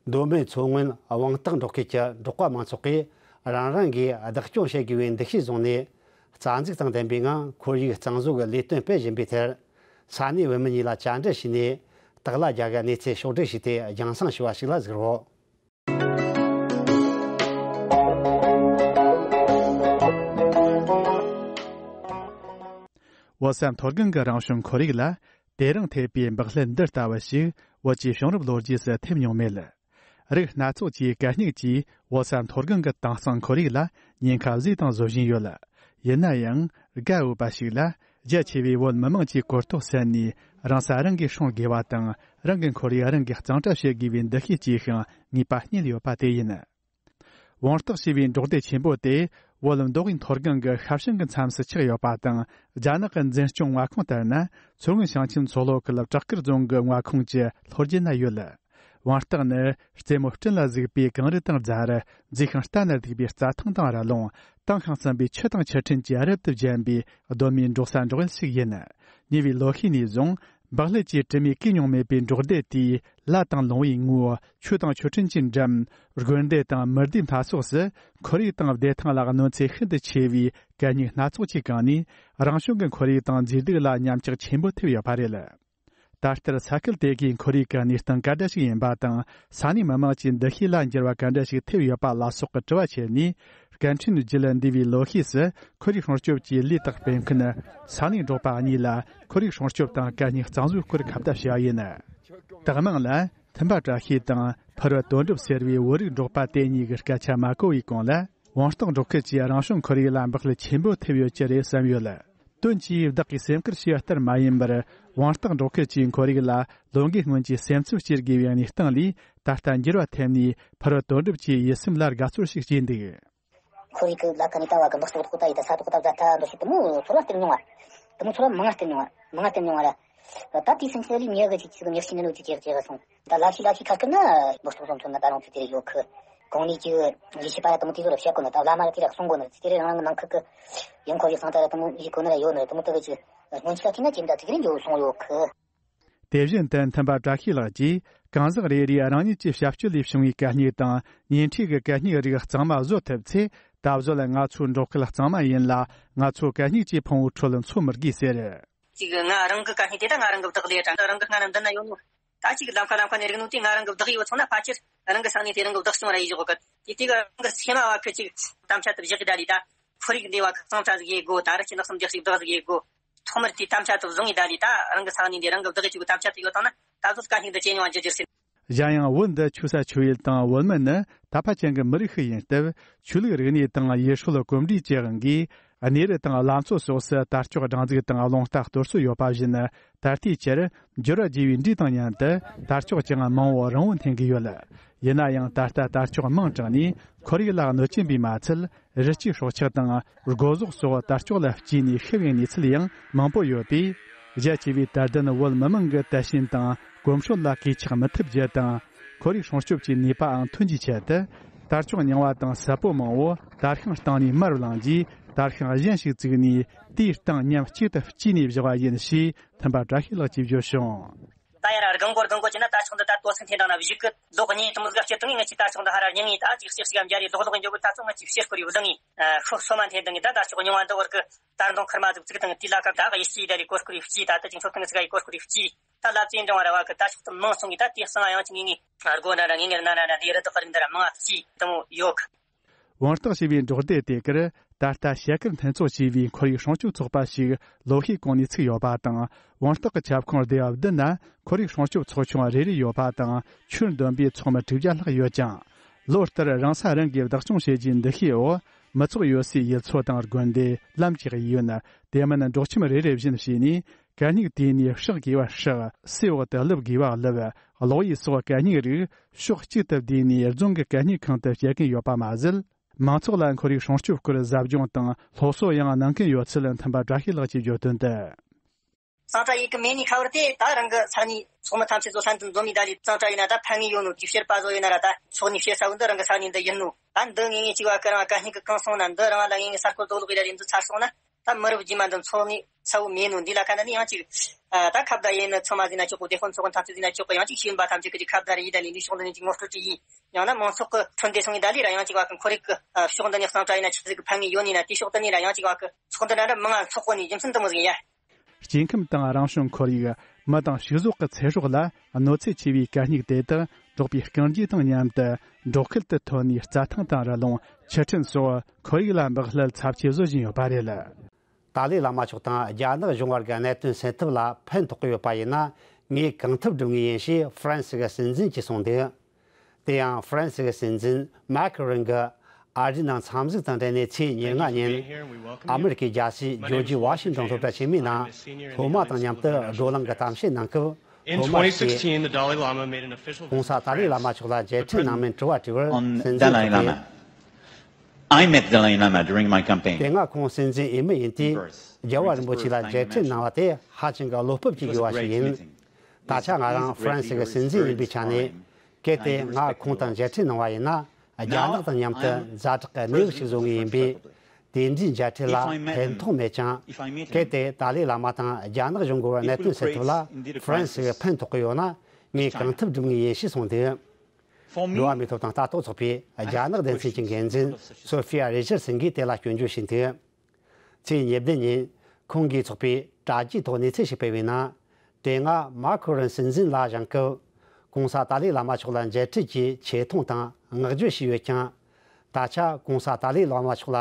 མདོ་སྨད་མཚོ་སྔོན་དབང་ཐང་འབྲོག་ཁུལ་གྱི་འབྲོག་པ་མང་ཚོགས་ཀྱིས་རང་རང་གིས་བདག་སྐྱོང་བྱེད་དགོས་པའི་འདུ་ཤེས་བཟུང་ནས། རྩ་འཛུགས་དང་ལྡན་པའི་ངང་ཁོར་ཡུག་གཙང་བཟོ་གི་ལས་དོན་སྤེལ་བཞིན་པའི་ཐད། ས་གནས་བུད་མེད་གཉིས་ལ་བཅར་འདྲི་བྱས་ནས། སྟག་ལྷ་རྒྱལ་གྱི་གནས་ཚུལ་ཕྱོགས་བསྒྲིགས་བྱས་ཏེ་རྒྱང་སྲིང་ཞུ་བ་ཞིག་ལ་གཟིགས་རོགས། བོད་ས་མཐོ་སྒང་གི་རང་བྱུང་ཁོར་ཡུག་ལ། དེ་རིང་ཐེག་པའི་འབག་ཀླད་འདི་ལྟ་བུ་ཞིག་བོད་ཀྱི་བྱུང་རབས་ལོ་རྒྱུས་སུ་ཐེབས་མྱོང་མེད། རིགས་སྣ་ཚོགས་ཀྱི་གད་སྙིགས་ཀྱིས་བོད་ས་མཐོ་སྒང་གི་དྭངས་གཙང་ཁོར་ཡུག་ལ་ཉེན་ཁ་བཟོས་དང་བཟོ་བཞིན་ཡོད། ཡིན་ན་ཡང་རྒད་པོ་བ་ཞིག་ལ་རྒྱ་ཆེ་བའི་བོད་མི་མང་གྱི་གོ་རྟོགས་སད་ནས་རང་ས་རང་གིས་སྲུང་དགོས་པ་དང་། རང་གི་ཁོར་ཡུག་རང་གིས་གཙང་སྦྲ་བྱེད་དགོས་པའི་འདུ་ཤེས་སྐྱེས་ཤིང་ངེས་པ་རྙེད་ཡོད་པ་དེ་ཡིན། བོང་སྟག་ཞེས་པའི་འབྲོག་སྡེ་ཆེན་པོ་དེ་བོད་མདོ་དབུས་མཐོ་སྒང་གི་ཤར་ཞིང་གི་མཚམས་སུ་ཆགས་ཡོད་པ་དང་། རྒྱ་ནག་གི་འཛིན་སྐྱོང་མངའ་ཁོངས་ལྟར་ན་མཚོ་སྔོན་ཞིང་ཆེན་མཚོ་ལྷོ་ཁུལ་བྲག་དཀར་རྫོང་གི་མངའ་ཁོངས་ཀྱི་ལྷོ་རྒྱུད་ན་ཡོད། བོང་སྟག་ནི་རྩེ་མོ་སྤྲིན་ལ་གཟིགས་པའི་གངས་རི་དང་རྫ་རི། མཛེས་ཤིང་ལྟ་ན་སྡུག་པའི་རྩྭ་ཐང་དང་ར་ལུང་། དྭངས་ཤིང་གཙང་པའི་ཆུ་དང་ཆུ་ཕྲན་གྱིས་རབ་ཏུ་བརྒྱན་པའི་གདོད་མའི་འབྲོག་ས་འབྲོག་ཡུལ་ཞིག་ཡིན། ཉེ་བའི་ལོ་ཤས་ནས་བཟུང་འབག་ཀླད་ཀྱི་དྲི་མས་གོས་མྱོང་མེད་པའི་འབྲོག་སྡེ་དེའི་ལ་དང་ལུང་བའི་ངོས། ཆུ་དང་ཆུ་ཕྲན་གྱི་འགྲམ། དགོན་སྡེ་དང་མི་སྡེ་སྣ་ཚོགས་སུ་ཁོར་ཡུག་དང་བདེ་ཐང་ལ་གནོད་འཚེ་ཤིན་ཏུ་ཆེ་བའི་གད་སྙིགས་སྣ་ཚོགས་ཀྱིས་གང་ནས། རང་བྱུང་གི་ཁོར་ཡུག་དང་མཛེས་སྡུག་ལ་ཉམས་ཆག་ཆེན་པོ་ཐེབས་ཡོད་པ་རེད། ད་ལྟར་ས་ཁུལ་དེ་གའི་ཁོར་ཡུག་གི་གནས་སྟངས་ག་འདྲ་ཞིག་ཡིན་པ་དང་། ས་གནས་མི་དམངས་ཀྱི་འདུ་ཤེས་ལ་འགྱུར་བ་ག་འདྲ་ཞིག་ཐེབས་ཡོད་པ་ལ་སོགས་ཀྱི་དྲི་བ་བྱས་ནས། སྐད་འཕྲིན་བརྒྱུད་འདས་པའི་ལོ་ཤས་སུ་ཁོར་ཡུག་སྲུང་སྐྱོབ་ཀྱི་ལས་དང་སྤེལ་མཁན་ས་གནས་འབྲོག་པ་གཉིས་ལ་ཁོར་ཡུག་སྲུང་སྐྱོབ་དང་གད་སྙིགས་གཙང་བཟོའི་སྐོར་ཁ་བརྡ་བྱས་པ་ཡིན། དེ་མིན་ལ། མཐུན་པ་བཀྲ་ཤིས་དང་ཕུར་བུ་དོན་གྲུབ་ཟེར་བའི་བོད་རིགས་འབྲོག་པ་དེ་གཉིས་ཀྱི་སྐད་ཆ་མ་གོ་བའི་གོང་ལ། བོང་སྟག་འབྲོག་ཁུལ་གྱིས་རང་བྱུང་ཁོར་ཡུག་ལ་འབག་བསླད་ཆེན་པོ་ཐེབས་ཡོད་ཀྱི་རེད་བསམ་ཡོད། དོན་གྱིས་བདག་གིས་སེམས་ཁུར་བྱས་པ་ལྟར་མ་ཡིན་པར། བོང་སྟག་འབྲོག་ཁུལ་གྱིས་ཁོར་ཡུག་ལ་ལོ་འགའི་སྔོན་གྱི་སེམས་འཚབ་སྐྱེ་དགོས་པའི་གནས་སྟངས་ལས། ད་ལྟ་འགྱུར་བ་ཐེབས་ནས་ཕུར་བུ་དོན་གྲུབ་ཀྱི་ཡིད་སེམས་ལ་དགའ་ཚོར་ཞིག་སྐྱེས་འདུག་ཁོར་ཡུག་གི་ལ་ཁ་ནས་ད་བ་གི་འབག་སོག་ཐོག་ད་ཡི་ད་ས་ཐོག་ད་བཟའ་ཐ་འདོད་ཤི་དུ་མོ་ཚོར་བ་སྟེར་མྱོང་བ། དུ་མོ་ཚོར་བ་མང་ང་སྟེར་མྱོང་བ་མང་ང་སྟེར་མྱོང་བ་ར། ད་དེའི་སེམས་ཚེ་ལས་མྱི་གི་ཅིག་ཅིག་མྱི་ཤི་ནི་ནོ་ཅིག་ཅེག་ཅེག་སོང་། ད་ལ་ཤི་ལ་ཤི་ཁ་སྐད་ན་འབག་སོག་སོང་ཐོན་ན་ད་རུང་ཚེ་དེ་རེ་ཡོད་ཁི། གོང་ནས་ཅིག་ལས་ཤི་པ་ཡ་དུ་མོ་དེ་ཚོ་ལ་བཤད་གོ་ནི་ད་བླ་མ་ར་དེ་ར་གསུང་གོ་ནི་ཚེ་དེ་རེ་རང་རང་གི་ནང་ཁུལ་གི་ཡོང་ཁོ་ཡི་སང་ད་ར་དུ་མོ་ཡི་གོ་ནི་ར་ཡོད་ནི་ར་དུ་མོ་ད་གི་ཅིག་སྔོན་ཆད་ལ་ཐིག་ན་ཅིག་ད་ཚིག་རིང་འགྱོ་སོང་ཡོད་ཁི། དེ་བཞིན་དུ་མཐུན་པ་བཀྲ་ཤིས་ལགས་ཀྱིས་གང་ཟག་རེ་རེས་རང་ཉིད་ཀྱི་བྱ་སྤྱོད་ལས་བྱུང་བའི་གད་སྙིགས་དང་ཉེ་འཁྲིས་ཀྱི་གད་སྙིགས་རིགས་གཙང་མ་བཟོ་ཐུབ་ཚེ། ད་གཟོད་ང་ཚོའི་འབྲོག་ཁུལ་གཙང་མ་ཡིན་ལ། ང་ཚོ་གད་སྙིགས་ཀྱི་ཕུང་བོའི་ཁྲོད་འཚོ་མི་དགོས་ཟེར། ཅིག་ང་རང་གི་གད་སྙིགས་དེ་ད་ང་རང་གི་བདག་ལས་དྲ་རང་གི་སྔ་ན་འདི་ན་ཡོད་ནོ། ད་ཅིག་ལམ་ཁ་ལམ་ཁ་ནས་རིག་ནོ་དེ་ང་རང་གི་བདག་ཡོད་སོང་ན་ཕལ་ཆེར་རང་གི་ས་གནས་དེ་རང་གི་བདག་སྐྱོང་ར་ཡི་ཞོག་གི་དེ་དེ་གི་རང་གི་སེམས་མ་བ་ཁི་ཅིག་དམ་བཅའ་དུ་བཞག་གི་ད་ལི་ད། ཁོར་ཡུག་འདི་བ་གཙང་སྦྲ་ཟིག་ཡེད་དགོ། ད་རི་ཆུ་ནགས་གསུམ་རྒྱག་ཞིག་བདག་ཟིག་ཡེད་དགོ། ཐོག་མར་དེའི་དམ་བཅའ་དེ་བཟུང་ངེ་ད་ལི་ད་རང་གི་ས་གནས་འདི་རང་གི་བདག་གི་ཆུ་གི་དམ་བཅའ་དེ་ཡོད་དང་ན་ད་གཟོད་དཀའ་སྙིང་འདི་ཇེ་ཉུང་བ་འགྱུར་རྒྱུ་རེད། གཞན་ཡང་བོད་འདི་ཆོས་ས་ཆོས་ཡུལ་དང་བོད་མི་ནི་དད་པ་ཅན་གྱི་མི་རིགས་ཤིག་ཡིན་སྟབས། ཆོས་ལུགས་རིག་གནས་དང་ཡུལ་སྲོལ་གོམས་འདྲིས་ཀྱི་དབང་གིས་གནས་རི་དང་ལམ་མཚོ་སོགས་སུ་དར་ལྕོག་སྦྲང་རྩི་དང་རླུང་རྟ་གཏོར་སྲོལ་ཡོད་པ་བཞིན། ད་ལྟའི་ཆར་འགྱུར་བ་རྒྱས་པའི་འབྲས་དང་མཉམ་དུ་དར་ལྕོག་ཀྱང་མང་བོ་རིང་བོ་འཐེན་གྱི་ཡོད། ཡིན་ན་ཡང་ད་ལྟ་དར་ལྕོག་མང་དྲགས་ནས་ཁོར་ཡུག་ལ་གནོད་སྐྱོན་པས་མ་ཚད། རི་སྐྱེས་སྲོག་ཆགས་དང་སྒོ་ཟོག་སོགས་དར་ལྕོག་ལ་སྐྱེས་ནས་ཤི་བའི་གནས་ཚུལ་ཡང་མང་པོ་ཡོད་པས། རྒྱ་ཆེ་བའི་དད་ལྡན་བོད་མི་མང་གི་དད་ཞེན་དང་གོམས་སྲོལ་ལ་གུས་ཕྱག་མི་ཐུབ་རྒྱུ་དང་། ཁོར་ཡུག་སྲུང་སྐྱོབ་ཀྱི་ནུས་པའང་ཐོན་རྒྱུའི་ཆེད་དུ། དར་ལྕོག་རྙིང་བ་དང་ཟབ་པོ་མང་བོ་དར་ཤིང་སྟེང་ནས་མར་བླངས་རྗེས། དར་ཤིང་གཞན་ཞིག་བཙུགས་ནས་དེའི་སྟེང་མཉམ་གཅིག་ཏུ་སྐྱེས་ནས་བཞག་པ་ཡིན་ཞེས་མཐུན་པ་བཀྲ་ཤིས་ལགས་ཀྱིས་བརྗོད་བྱུང་། ད་ཡར་སྒང་གོར་སྒང་གོར་གྱི་ན་ད་ཕྱོགས་འདི་ད་ལྟོ་ཚིགས་འཐེན་དང་ན་བཞུགས་གི་ལོག་གཉིས་དུ་མོ་ཟིག་སྤྱིར་བཏང་ངི་ང་ཅི་ད་ཕྱོགས་འདི་ཧ་ར་རྙིང་ངི་ད་ཅིག་ཅིག་ཅིག་ཡང་འཇའ་རི་ལོག་ལོག་འགྱོ་གི་ད་ཚོ་ང་ཅི་ཕྱིར་སྐོར་ཡོད་ཟང་ངི་ཤོ་སོ་མ་འཐེན་དང་ངི་ད་ད་ཕྱོགས་རྙིང་བ་འདི་བར་གི་ད་རྡུང་ཁར་མ་ཟིག་བཙུགས་དང་དེ་ལ་ཁ་ད་ག་ཡི་སྐྱིད་ད་རི་གོར་སྐོར་ཡི་སྐྱིད་ད་ད་ཅིག་ཕྱོགས་གི་ང་ཅི་ག་ཡི་གོར་སྐོར་ཡི་སྐྱིད་ད་ལབ་ཙེ་འདྲ་བ་ར་བ་གི་ད་ཕྱོགས་དུ་མང་སོང་ངི་ད་དེ་གསང་ཡང་ཅིག་ངི་ངི་སྒོ་འདྲ་འདྲ་ངི་ངི་ར་ན་ན་ན་དེ་ར་དུ་ཁར་འདི་ར་མང་སྐྱིད་དུ་མོ་ཡོད་གི། བོང་སྟག་ཞེས་པའི་འབྲོག་སྡེ་དེ་གར་ད་ལྟ་ཞལ་དཀར་འཐེན་ཚོགས་ཞེས་པའི་ཁོར་ཡུག་སྲུང་སྐྱོབ་ཚོགས་པ་ཞིག་ལོ་ཤས་གོང་ནས་ཚུགས་ཡོད་པ་དང་། བོང་སྟག་གི་ཁྱབ་ཁོངས་སྡེ་བ་བདུན་ན་ཁོར་ཡུག་སྲུང་སྐྱོབ་ཚོགས་ཆུང་རེ་རེ་ཡོད་པ་དང་། ཁྱོན་བསྡོམས་པའི་ཚོགས་མི་དྲུག་བརྒྱ་ལྷག་ཡོད་ཅིང་། ལོ་ལྟར་རང་ས་རང་གིས་བདག་སྐྱོང་བྱེད་རྒྱུའི་འདུ་ཤེས་འོག་མི་ཚོགས་ཡོད་སའི་ཡུལ་ཚོ་དང་དགོན་སྡེ། ལམ་གྱི་གཡས་གཡོན། དེ་མིན་འབྲོག་ཁྱིམ་རེ་རེ་བཞིན་བྱས་ནས། གད་སྙིགས་དེད་ནས་བསྲེག་དགོས་པ་བསྲེག་སའི་འོག་ཏུ་བླུག་དགོས་པ་བླུག་གློག་གཡས་སོགས་གད་སྙིགས་རིགས་ཕྱོགས་གཅིག་ཏུ་བསྡུས་ནས་རྫོང་གི་གད་སྙིགས་ཁང་དུ་བསྐྱལ་གྱིན་ཡོད་པ་མ་ཟད། མང་ཚོགས་ལ་ཁོར་ཡུག་སྲུང་སྐྱོབ་སྐོར་ཟབ་སྦྱོང་དང་སློབ་གསོ་ཡང་གནང་གིན་ཡོད་ཚུལ་མཐུན་པ་བཀྲ་ཤིས་ལགས་ཀྱིས་བརྗོད་དོན་དུ། གཙང་སྦྲ་ཡེད་གི་མེད་ནི་ཁ་བར་དེ་ད་རང་གི་ས་གནས་ཚོགས་མི་ཐམས་ཅད་ཚོ་ལྷན་དུ་འཛོམས་ནས་ད་ལས་གཙང་སྦྲ་ཡིན་ན་ད་ཕན་ངེས་ཡོད་ནོ་དེའི་བཤེར་པ་བཟོ་ཡིན་ན་ར་ད་ཚོགས་ནས་བཤེར་ས་བོ་འདི་རང་གི་ས་གནས་འདི་ཡིན་ནོ། ད་འདི་ངེས་ངེས་ཅིག་བ་ཀི་རང་གད་སྙིགས་གི་གང་སོང་ན་འདི་རང་ལ་ངེས་ངེས་ས་སྐོར་དོ་ལོག་ཡིན་ན་རེ་འདི་ཚར་སོང་ན། ད་མི་རབས་རྗེས་མ་འདི་འཚོ་ངེས་ས་བོ་མེད་ནོ། འདི་ལ་ཁ་ན་ནི་ཡང་ཅིག་ཨ་ད་ཁ་བརྡ་ཡིན་ནི་ཚང་མ་ཟིན་ན་ཆོག་གོ། དེ་དཔོན་ཚོགས་ཁང་ཐམས་ཅད་ཟིན་ན་ཆོག་གོ། ཡང་ཅིག་ཤེས་ཡོན་པ་ཐམས་ཅད་ཀྱི་ཅིག་ཁ་བརྡ་རེ་ཡིན་ད་ལི་འདི་ཕྱོགས་འདི་ནས་ཅིག་ངོ་སྤྲོད་ཅིག་ཡིན། ཡང་ན་མང་ཚོགས་ཀྱི་ཁྲོད་འདས་སོང་ངེས་ད་ལི་ར་ཡང་ཅིག་བ་ཀི་ཁོར་ཡུག་གི་ཕྱོགས་འདི་ནས་གཙང་སྦྲ་ཡིན་ན་ཆི་ཟིག་གི་ཕན་ངེས་ཡོད་ནི་ན། དེ་ཕྱོགས་འདི་ནས་ར་ཡང་ཅིག་བ་ཀི་ཚོགས་འདུ་འདྲ་འདྲ་མང་ང་འཚོགས་གོ་ནི་རྒྱུ་མཚན་འདི་མོ་ཟིག་ཡིན་ཡ། སྐྱེ་ཁམས་དང་རང་བྱུང་ཁོར་ཡུག་མི་དང་ཕྱུགས་ཟོག་གི་ཚེ་སྲོག་ལ་གནོད་འཚེ་ཆེ་བའི་གད་སྙིགས་དེ་དག་འབྲོག་པའི་རྐང་རྗེས་དང་མཉམ་དུ་འབྲོག་ཁུལ་དུ་ཐོན་ནས་རྩྭ་ཐང་དང་རི་ལུང་། ཆུ་ཕྲན་སོགས་ཁོར་ཡུག་ལ་འབག་བསླད་ཚབས་ཆེ་བཟོ་བཞིན་ཡོད་པ་རེད། ཏཱ་ལའི་བླ་མ་མཆོག་དང་རྒྱ་ནག་གཞུང་བར་གྱི་གནད་དོན་སེལ་ཐབས་ལ་ཕན་ཐོགས་ཀྱི་ཡོད་པ་ཡིན་ན། ངས་གང་ཐུབ་སྒྲུབ་ངེས་ཡིན་ཞེས་ཧྥ་རན་སི་གི་སྲིད་འཛིན་གྱིས་གསུངས་འདུག་དེ་ཡང་ཧྥ་རན་སི་གི་སྲིད་འཛིན་མཱ་ཁི་རོན་གྱིས་ཨ་རིའི་ནང་འཚམས་གཟིགས་དང་འབྲེལ་ནས་ཚེས་ཉེར་ལྔ་ཉིན་ཨ་མི་རི་ཀའི་རྒྱལ་སའི་ཇོར་ཇི་ཝ་ཤིང་ཏོན་སློབ་གྲྭ་ཆེན་མོའི་ནང་སློབ་མ་དང་མཉམ་དུ་བགྲོ་གླེང་གི་གཏམ་བཤད་གནང་སྐབས། སློབ་མ་ཞིག་གིས་༸གོང་ས་ཏཱ་ལའི་བླ་མ་མཆོག་ལ་མཇལ་འཕྲད་གནང་མིན་དྲི་བ་དྲིས་པར། སྲིད་འཛིན་མཆོག་གིས། I met Dalai Lama during my campaign. དེ་སྔ་ཁོང་སྲིད་འཛིན་ཡིན་མིན་ཡིན་དུས་རྒྱལ་བ་རིན་པོ་ཆེ་ལ་མཇལ་འཕྲད་གནང་བ་དེ་ཧ་ཅང་གི་བློ་སྤོབས་ཀྱི་དགོས་པ་ཞིག་ཡིན། ད་ཆ་ང་རང་ཧྥ་རན་སི་གི་སྲིད་འཛིན་ཡིན་པའི་ཆ་ནས། གལ་ཏེ་ང་ཁོང་དང་མཇལ་འཕྲད་གནང་བ་ཡིན་ན། རྒྱ་ནག་དང་མཉམ་དུ་ཛ་དྲག་གི་གནས་བབ་ཞིག་བཟོ་ངེས་ཡིན་པས། དེ་འདྲའི་མཇལ་འཕྲད་ལ་ཕན་ཐོགས་མེད་ཀྱང་། གལ་ཏེ་ཏཱ་ལའི་བླ་མ་དང་རྒྱ་ནག་གཞུང་གི་བར་གནད་དོན་སེལ་ཐབས་ལ་ཧྥ་རན་སི་གི་ཕན་ཐོགས་ཀྱི་ཡོད་ན། ངས་གང་ཐུབ་སྒྲུབ་ངེས་ཡིན་ཞེས་གསུངས་འདུག་འགྲོ་བ་མིའི་ཐོབ་ཐང་ལྟ་རྟོག་ཚོགས་པའི་རྒྱ་ནག་སྡེ་ཚན་གྱི་འགན་འཛིན་སོ་ཧྥི་ཡ་རེ་ཇར་སིན་གྱིས་དེ་ལ་སྐྱོན་བརྗོད་བྱས་འདུག་ཚེས་ཉེར་བདུན་ཉིན་ཁོང་གིས་ཚོགས་པའི་དྲ་རྒྱའི་ཐོག་གནས་ཚུལ་ཞིག་སྤེལ་བའི་ནང་། དེ་སྔ་མཱ་ཁུ་རོན་སྲིད་འཛིན་ལ་བཞེངས་སྐབས། ༸གོང་ས་ཏཱ་ལའི་བླ་མ་མཆོག་ལ་མཇལ་འཕྲད་ཀྱི་ཆེ་མཐོང་དང་བསྔགས་བརྗོད་བྱས་ཡོད་ཀྱང་། ད་ཆ་གོང་ས་ཏཱ་ལའི་བླ་མ་མཆོག་ལ་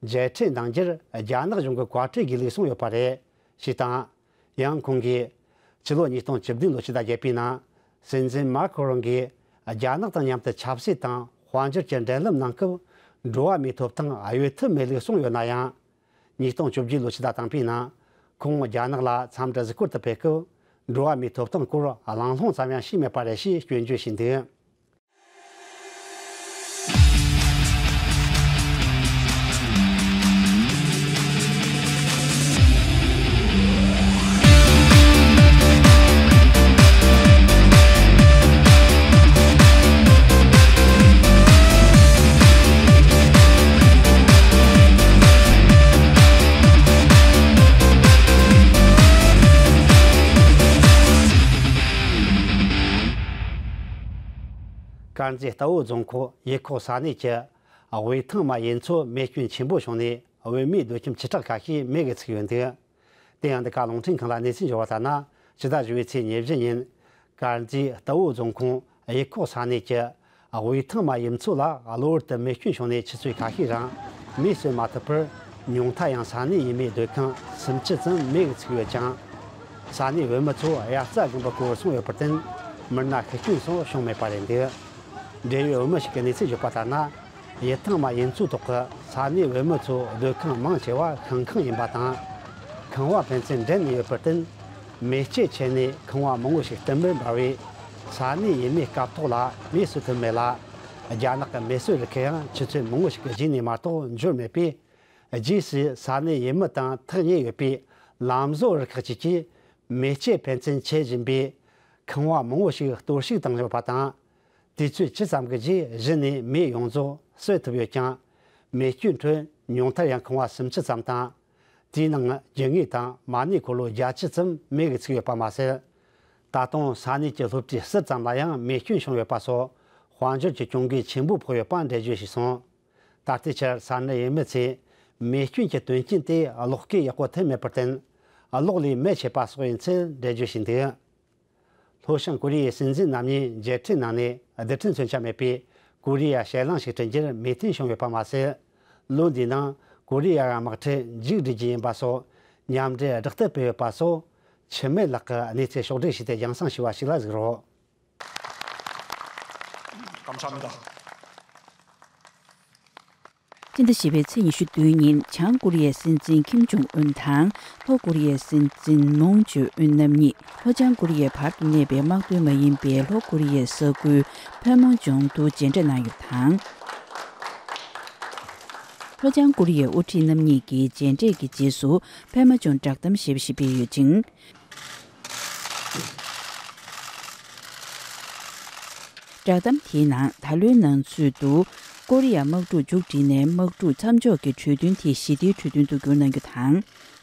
མཇལ་འཕྲད་གནང་རྒྱུར་རྒྱ་ནག་གཞུང་གི་བཀའ་ཁྲིད་ཀྱིས་ལུགས་སྲུང་ཡོད་པ་རེད་ཞེས་དང་། ཡང་ཁོང་གིས་ཕྱི་ལོ་ཉིས་སྟོང་བཅུ་བདུན་ལོ་ཕྱི་ཟླ་བརྒྱད་པའི་ནང་སྲིད་འཛིན་མཱ་ཁོ་རོན་གྱིས་རྒྱ་ནག་དང་མཉམ་དུ་ཆབ་སྲིད་དང་དཔལ་འབྱོར་གྱི་འབྲེལ་ལམ་གནང་སྐབས་འགྲོ་བ་མིའི་ཐོབ་ཐང་གཡོལ་ཐབས་མེད་ལུགས་གསུངས་ཡོད་ན་ཡང་། ཉིས་སྟོང་བཅོ་བརྒྱད་ལོ་ཕྱི་ཟླ་དང་པོའི་ནང་ཁོང་རྒྱ་ནག་ལ་འཚམས་འདྲི་གཟིགས་སྐོར་དུ་ཕེབས་སྐབས་འགྲོ་བ་མིའི་ཐོབ་ཐང་སྐོར་གླེང་སློང་ཙམ་ཡང་བྱས་མེད་པ་རེད་ཞེས་སྐྱོན་བརྗོད་བྱས་འདུག། དཀར་མཛེས་རྟའུ་རྫོང་ཁོངས་ཡུལ་ཁོག་ས་གནས་ཀྱི་དབུས་ཐང་མ་ཡུལ་ཚོ་མེ་སྐྱོན་ཆེན་པོ་བྱུང་ནས་བུད་མེད་སྡོད་ཁྱིམ་བཅུ་ཕྲག་ཁ་ཤས་མེ་གིས་ཚིག་ཡོད་འདུག། དེ་ཡང་འདི་ག་རླུང་འཕྲིན་ཁང་ལ་གནས་ཚུལ་འབྱོར་བ་ལྟར་ན། ཕྱི་ཟླ་བཞི་པའི་ཚེས་ཉེར་བཞི་ཉིན་དཀར་མཛེས་རྟའུ་རྫོང་ཁོངས་ཡུལ་ཁོག་ས་གནས་ཀྱི་དབུས་ཐང་མ་ཡུལ་ཚོ་ལ་གློ་བུར་དུ་མེ་སྐྱོན་བྱུང་ནས་ཆུ་ཚོད་ཁ་ཤས་རིང་མེ་གསོད་མ་ཐུབ་པར། ཉུང་མཐའ་ཡང་ས་གནས་ཡུལ་མིའི་སྡོད་ཁང་སུམ་ཅུ་ཙམ་མེ་གིས་ཚིག་ཡོད་ཅིང་། ས་གནས་བུད་མེད་ཚོ་དབྱར་རྩྭ་དགུན་འབུ་བརྐོ་བར་སོང་ཡོད་པར་བརྟེན། མི་སྣ་ཤི་སྐྱོན་སོགས་བྱུང་མེད་པ་རེད་འདུག། འབྲེལ་ཡོད་བུད་མེད་ཞིག་གིས་གནས་ཚུལ་བརྗོད་པ་ལྟར་ན། ཡུལ་ཐང་མ་ཡུལ་ཚོའི་ཐོག་གི་ས་གནས་བུད་མེད་ཚོའི་སྡོད་ཁང་མང་ཆེ་བ་ཤིང་ཁང་ཡིན་པ་དང་། ཁང་བ་ཕན་ཚུན་འདྲེས་ནས་ཡོད་པར་བརྟེན། མེ་ལྕེ་ཆེ་ནས་ཁང་བ་མང་བོ་ཞིག་གཏུམ་པར་འབར་བས། ས་གནས་ཡུལ་མིའི་སྐབས་ཐོག་ལ་མེ་གསོད་ཐུབ་མེད་ལ། རྒྱ་ནག་གི་མེ་གསོད་རུ་ཁག་ཡང་ཆུ་ཚོད་མང་བོ་ཞིག་གི་རྗེས་ནས་མ་གཏོགས་འབྱོར་མེད་པས། རྗེས་སུ་ས་གནས་ཡུལ་མི་དང་ཐག་ཉེ་ཡོད་པའི་ལམ་བཟོ་རུ་ཁག་ཅིག་གིས་མེ་ལྕེ་ཕན་ཚུན་མཆེད་བཞིན་པའི་ཁང་བ་མང་བོ་ཞིག་གཏོར་བཤིག་བཏང་ཡོད་པ་དང་། དུས་ཚོད་ཇི་ཙམ་གྱི་རྗེས་གཞི་ནས་མེ་ཡོངས་རྫོགས་གསོད་ཐུབ་ཡོད་ཀྱང་། མེ་སྐྱོན་ཁྲོད་ཉུང་མཐར་ཡང་ཁང་བ་སུམ་ཅུ་ཙམ་དང་། དེའི་ནང་རྒྱུ་དངོས་དང་མ་ཎི་འཁོར་ལོ་བརྒྱད་ཅུ་ཙམ་མེ་གིས་ཚིག་ཡོད་པ་མ་ཟད། ད་དུང་ས་གནས་ཀྱི་སློབ་གྲྭའི་ཟུར་ཙམ་ལ་ཡང་མེ་སྐྱོན་བྱུང་ཡོད་པ་སོགས་དཔལ་འབྱོར་གྱི་གྱོང་གུན་ཆེན་པོ་ཕོག་ཡོད་པ་འགྲེལ་བརྗོད་བྱས་སོང་། ད་ལྟའི་ཆར་ས་གནས་ཡུལ་མི་ཚོས་མེ་སྐྱོན་གྱི་དོན་རྐྱེན་དེ་གློག་སྐས་ཡག་པོ་ཐོན་མེད་པར་བརྟེན། གློག་ལས་མེ་མཆེད་པ་སོགས་ཡིན་ཚུལ་འགྲེལ་བརྗོད་བྱས་འདུག། ལྷོ་བྱང་ཀོ་རི་ཡའི་སྲིད་འཛིན་རྣམ་གཉིས་མཇལ་འཕྲད་གནང་ནས་རྡུལ་ཕྲན་མཚོན་ཆ་མེད་པའི་ཀོ་རི་ཡ་ཞེད་སྣང་ཞིག་བསྐྲུན་རྒྱུར་མོས་མཐུན་བྱུང་ཡོད་པ་མ་ཟད། ལོ་འདིའི་ནང་ཀོ་རི་ཡ་གི་དམག་ཁྲལ་མཇུག་སྒྲིལ་རྒྱུ་ཡིན་པ་སོགས་མཉམ་འབྲེལ་བསྒྲགས་གཏམ་སྤེལ་ཡོད་པ་སོགས། འཆི་མེད་ལགས་ཀྱིས་གནས་ཚུལ་ཕྱོགས་བསྒྲིགས་བྱས་ཏེ་རྒྱང་སྲིང་ཞུས་པ་ཞིག་ལ་གཟིགས་རོགས། ཀམ་ཆ་མི་ད། སྤྱི་ཟླ་བཞི་པའི་ཚེས་ཉི་ཤུ་བདུན་ཉིན་བྱང་ཀོ་རི་ཡའི་སྲིད་འཛིན་ཁིམ་ཇོང་ཨུན་དང་ལྷོ་ཀོ་རི་ཡའི་སྲིད་འཛིན་མུང་ཇེ་ཨུན་རྣམ་གཉིས་ལྷོ་བྱང་ཀོ་རི་ཡའི་བར་དུ་གནས་པའི་དམག་དོན་མ་ཡིན་པའི་ལྷོ་ཀོ་རི་ཡའི་ས་ཁུལ་ཕན་མ་ཇོང་དུ་མཇལ་འཕྲད་གནང་ཡོད་པ་དང་། ལྷོ་བྱང་ཀོ་རི་ཡའི་དབུ་ཁྲིད་རྣམ་གཉིས་ཀྱིས་མཇལ་འཕྲད་ཀྱི་རྗེས་སུ་ཕན་མ་ཇོང་བསྒྲགས་གཏམ་ཞེས་པ་ཞིག་སྤེལ་ཡོད་ཅིང་། བསྒྲགས་གཏམ་དེའི་ནང་ད་ལོའི་ནང་ཚུད་དུ་ཀོ་རི་ཡ་དམག་འཁྲུག་མཇུག་བསྒྲིལ་ནས་དམག་འཁྲུག་མཚམས་འཇོག་གི་གྲོས་མཐུན་དེ་ཞི་བདེའི་གྲོས་མཐུན་དུ་བསྒྱུར་གནང་རྒྱུ་དང་།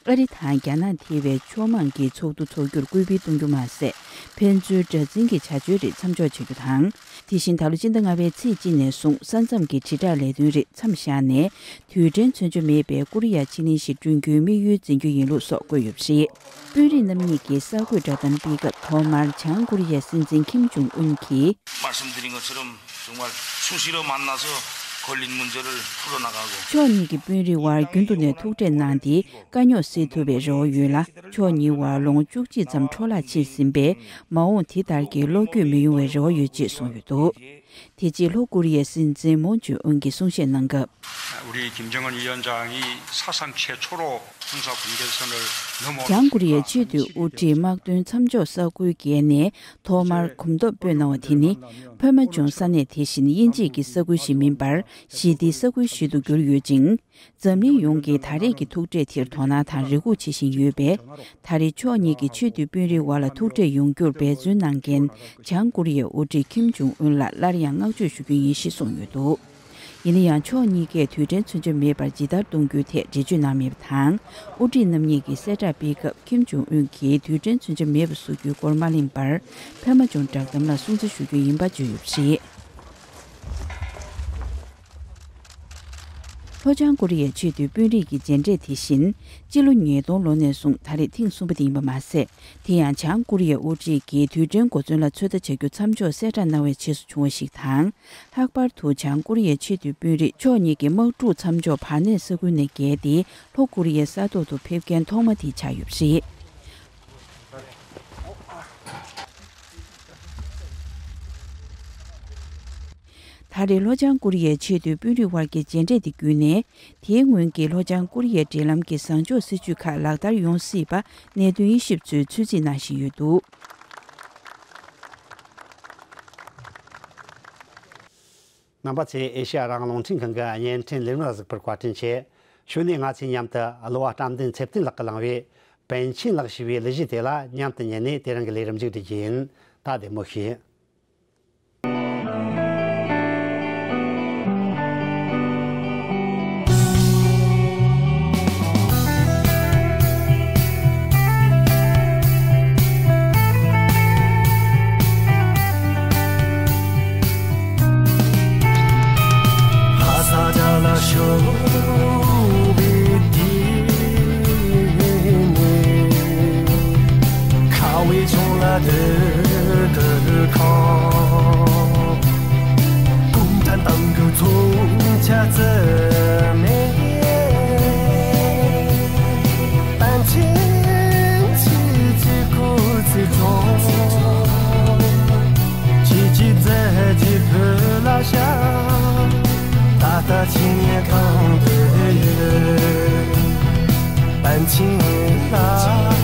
ཨ་རི་དང་རྒྱ་ནག་ཐེ་བའི་ཕྱོགས་མང་གི་ཚོགས་འདུ་འཚོགས་རྒྱུར་སྐུལ་སྤེལ་གཏོང་རྒྱུ་མ་ཟད། ཕན་ཚུན་དགྲར་འཛིན་གྱི་བྱ་སྤྱོད་རིགས་མཚམས་འཇོག་བྱེད་རྒྱུ་དང་། དེ་བཞིན་ད་ལོ་སྤྱི་ཟླ་ལྔ་པའི་ཚེས་གཅིག་ནས་བཟུང་ས་མཚམས་ཀྱི་དྲིལ་བསྒྲགས་ལས་དོན་རིགས་མཚམས་བཞག་ནས། རྡུལ་ཕྲན་མཚོན་ཆ་མེད་པའི་ཀོ་རི་ཡ་ཕྱེད་གླིང་ཞིག་བསྐྲུན་རྒྱུའི་དམིགས་ཡུལ་འཛིན་རྒྱུ་ཡིན་ལུགས་སོགས་བཀོད་ཡོད་པ་རེད། དཔོན་རིགས་རྣམ་གཉིས་ཀྱིས་གསར་འགོད་བསྒྲགས་གཏམ་སྤེལ་སྐབས་ཐོག་མར་བྱང་ཀོ་རི་ཡའི་སྲིད་འཛིན་ཁིམ་ཇོང་ཨུན་གྱིས། 말씀드린 것처럼 정말 수시로 만나서 걸린 문제를 풀어나가고 ཕྱོགས་གཉིས་ཀྱི་དཔོན་རིགས་དབར་རྒྱུན་དུ་ནས་ཐུག་འཕྲད་གནང་སྟེ། དཀའ་རྙོག་སེལ་ཐུབ་པའི་རེ་བ་ཡོད་ལ། ཕྱོགས་གཉིས་དབར་ལོ་ངོ་བཅུ་གཅིག་ཙམ་འཕྲོ་བརླག་ཕྱིན་ཟིན་པས། མ་འོངས་དེ་ལྟར་གྱི་བློ་འགྱོད་མི་ཡོང་བའི་རེ་བ་ཡོད་ཅེས་གསུངས་ཡོད་འདུག། དེ་རྗེས་ལྷོ་ཀོ་རི་ཡའི་སྲིད་འཛིན་མུང་ཇེ་ཨུན་གྱིས་གསུང་བཤད་གནང་སྐབས། 우리 김정은 위원장이 사상 최초로 군사 분계선을 넘어 བྱང་ཀོ་རི་ཡའི་ཆེས་མཐོའི་དབུ་ཁྲིད་དམག་དོན་མཚམས་འཇོག་ས་ཁུལ་བརྒལ་ནས་ཐོག་མར་གོམ་སྟབས་སྤོས་གནང་བ་དེ་ནི། ཕན་མ་ཇོང་ས་གནས་དེ་བཞིན་དབྱིན་ཇིའི་ས་ཁུལ་ཞིག་མིན་པར་ཞི་བདེའི་ས་ཁུལ་ཞིག་ཏུ་གྱུར་ཡོད་ཅིང་། འཛམ་གླིང་ཡོངས་ཀྱིས་ད་རེས་ཀྱི་ཐུག་འཕྲད་དེར་དོ་སྣང་དང་རེ་སྒུག་བྱེད་བཞིན་ཡོད་པས། ད་རེས་ཕྱོགས་གཉིས་ཀྱི་ཆེས་མཐོའི་དཔོན་རིགས་དབར་ལ་ཐུག་འཕྲད་ཡོང་རྒྱུར་འབད་བརྩོན་གནང་མཁན་བྱང་ཀོ་རི་ཡའི་དབུ་ཁྲིད་ཁིམ་ཇོང་ཨུན་ལ་སླར་ཡང་བསྔགས་བརྗོད་ཞུ་རྒྱུ་ཡིན་ཞེས་གསུངས་ཡོད་འདུག། ཡིན་ན་ཡང་ཕྱོགས་གཉིས་ཀས་རྡུལ་ཕྲན་མཚོན་ཆ་མེད་པར་ཇི་ལྟར་གཏོང་རྒྱུའི་ཐད་འགྲེལ་བརྗོད་གནང་མེད་པ་དང་། དབུ་ཁྲིད་རྣམ་གཉིས་ཀྱིས་གསལ་བསྒྲགས་སྤེལ་སྐབས་ཁིམ་ཇོང་ཨུན་གྱིས་རྡུལ་ཕྲན་མཚོན་ཆ་མེད་པ་བཟོ་རྒྱུའི་སྐོར་མ་གླེང་པར། ཕན་མ་ཇོང་བསྒྲགས་གཏམ་ལ་སྲུང་བརྩི་ཞུ་རྒྱུ་ཡིན་པ་བརྗོད་ཡོད་པ་རེད། ལྷོ་བྱང་ཀོ་རི་ཡའི་ཆེས་མཐོའི་དཔོན་རིགས་ཀྱི་མཇལ་འཕྲད་དེ་བཞིན། སྤྱི་ལོ་ཉིས་སྟོང་ལོ་ནས་བཟུང་ད་རེས་ཐེངས་གསུམ་པ་དེ་ཡིན་པ་མ་ཟད། དེ་ཡང་བྱང་ཀོ་རི་ཡའི་དབུ་ཁྲིད་ཀྱིས་རྡུལ་ཕྲན་གོ་མཚོན་ལ་ཚོད་ལྟ་བྱ་རྒྱུ་མཚམས་འཇོག་གསལ་བསྒྲགས་གནང་བའི་རྗེས་སུ་བྱུང་བ་ཞིག་དང་། ལྷག་པར་དུ་བྱང་ཀོ་རི་ཡའི་ཆེས་མཐོའི་དཔོན་རིགས་ཕྱོགས་གཉིས་ཀྱི་དམག་འཁྲུག་མཚམས་འཇོག་བར་གནས་ས་ཁུལ་ནས་བརྒལ་ཏེ་ལྷོ་ཀོ་རི་ཡའི་ས་ཐོག་ཏུ་ཕེབས་མཁན་ཐོག་མ་དེ་ཆགས་ཡོད་པ་རེད། ད་རེས་ལྷོ་བྱང་ཀོ་རི་ཡའི་ཆེས་མཐོའི་དཔོན་རིགས་དབར་གྱི་མཇལ་འཕྲད་དེ་བརྒྱུད་ནས། དེའི་སྔོན་གྱི་ལྷོ་བྱང་ཀོ་རི་ཡའི་འབྲེལ་ལམ་གྱི་བཟང་ཕྱོགས་སྲིད་ཇུས་ཁག་ལག་བསྟར་ཡོང་སྲིད་པ་གནད་དོན་དབྱེ་ཞིབ་ཚོས་ཚོད་རྩིས་གནང་བཞིན་ཡོད་འདུག། རྣམ་པ་ཚོས་ཨེ་ཤེ་ཡ་རང་དབང་རླུང་འཕྲིན་ཁང་གི་བརྙན་འཕྲིན་ལས་རིམ་ལ་གཟིགས་པར་བཀའ་དྲིན་ཆེ། ཞོར་ནས་ང་ཚོའི་མཉམ་དུ་གླུ་བ་བཀྲ་འདི་ཚེ་བརྟན་ལགས་ཀྱིས་བླངས་པའི་པཎ་ཆེན་ལགས་ཞེས་པའི་གླུ་གཞས་དེ་ལ་མཉམ་དུ་ཉན་ནས་དེ་རིང་གི་ལས་རིམ་མཇུག་སྒྲིལ་རྒྱུ་ཡིན། ད་བདེ་མོ་བྱོས། ཁ་བའི་ཆུང་ལ་དུ་དུ་ཁོ། གུང་ཁྲན་ཏང་གི་མཚོན་ཆ་རྩི་མེད། པཎ་ཆེན་ཆོས་ཀྱི་སྐུ་ཚེ་ཆུང་། ཆོས་ཀྱི་མཛད་རྗེས་བོད་ལ་ཤར། ད་ལྟ་ཆོས་ཉིད་གང་དུ་ཡོད། པཎ་ཆེན་ལ།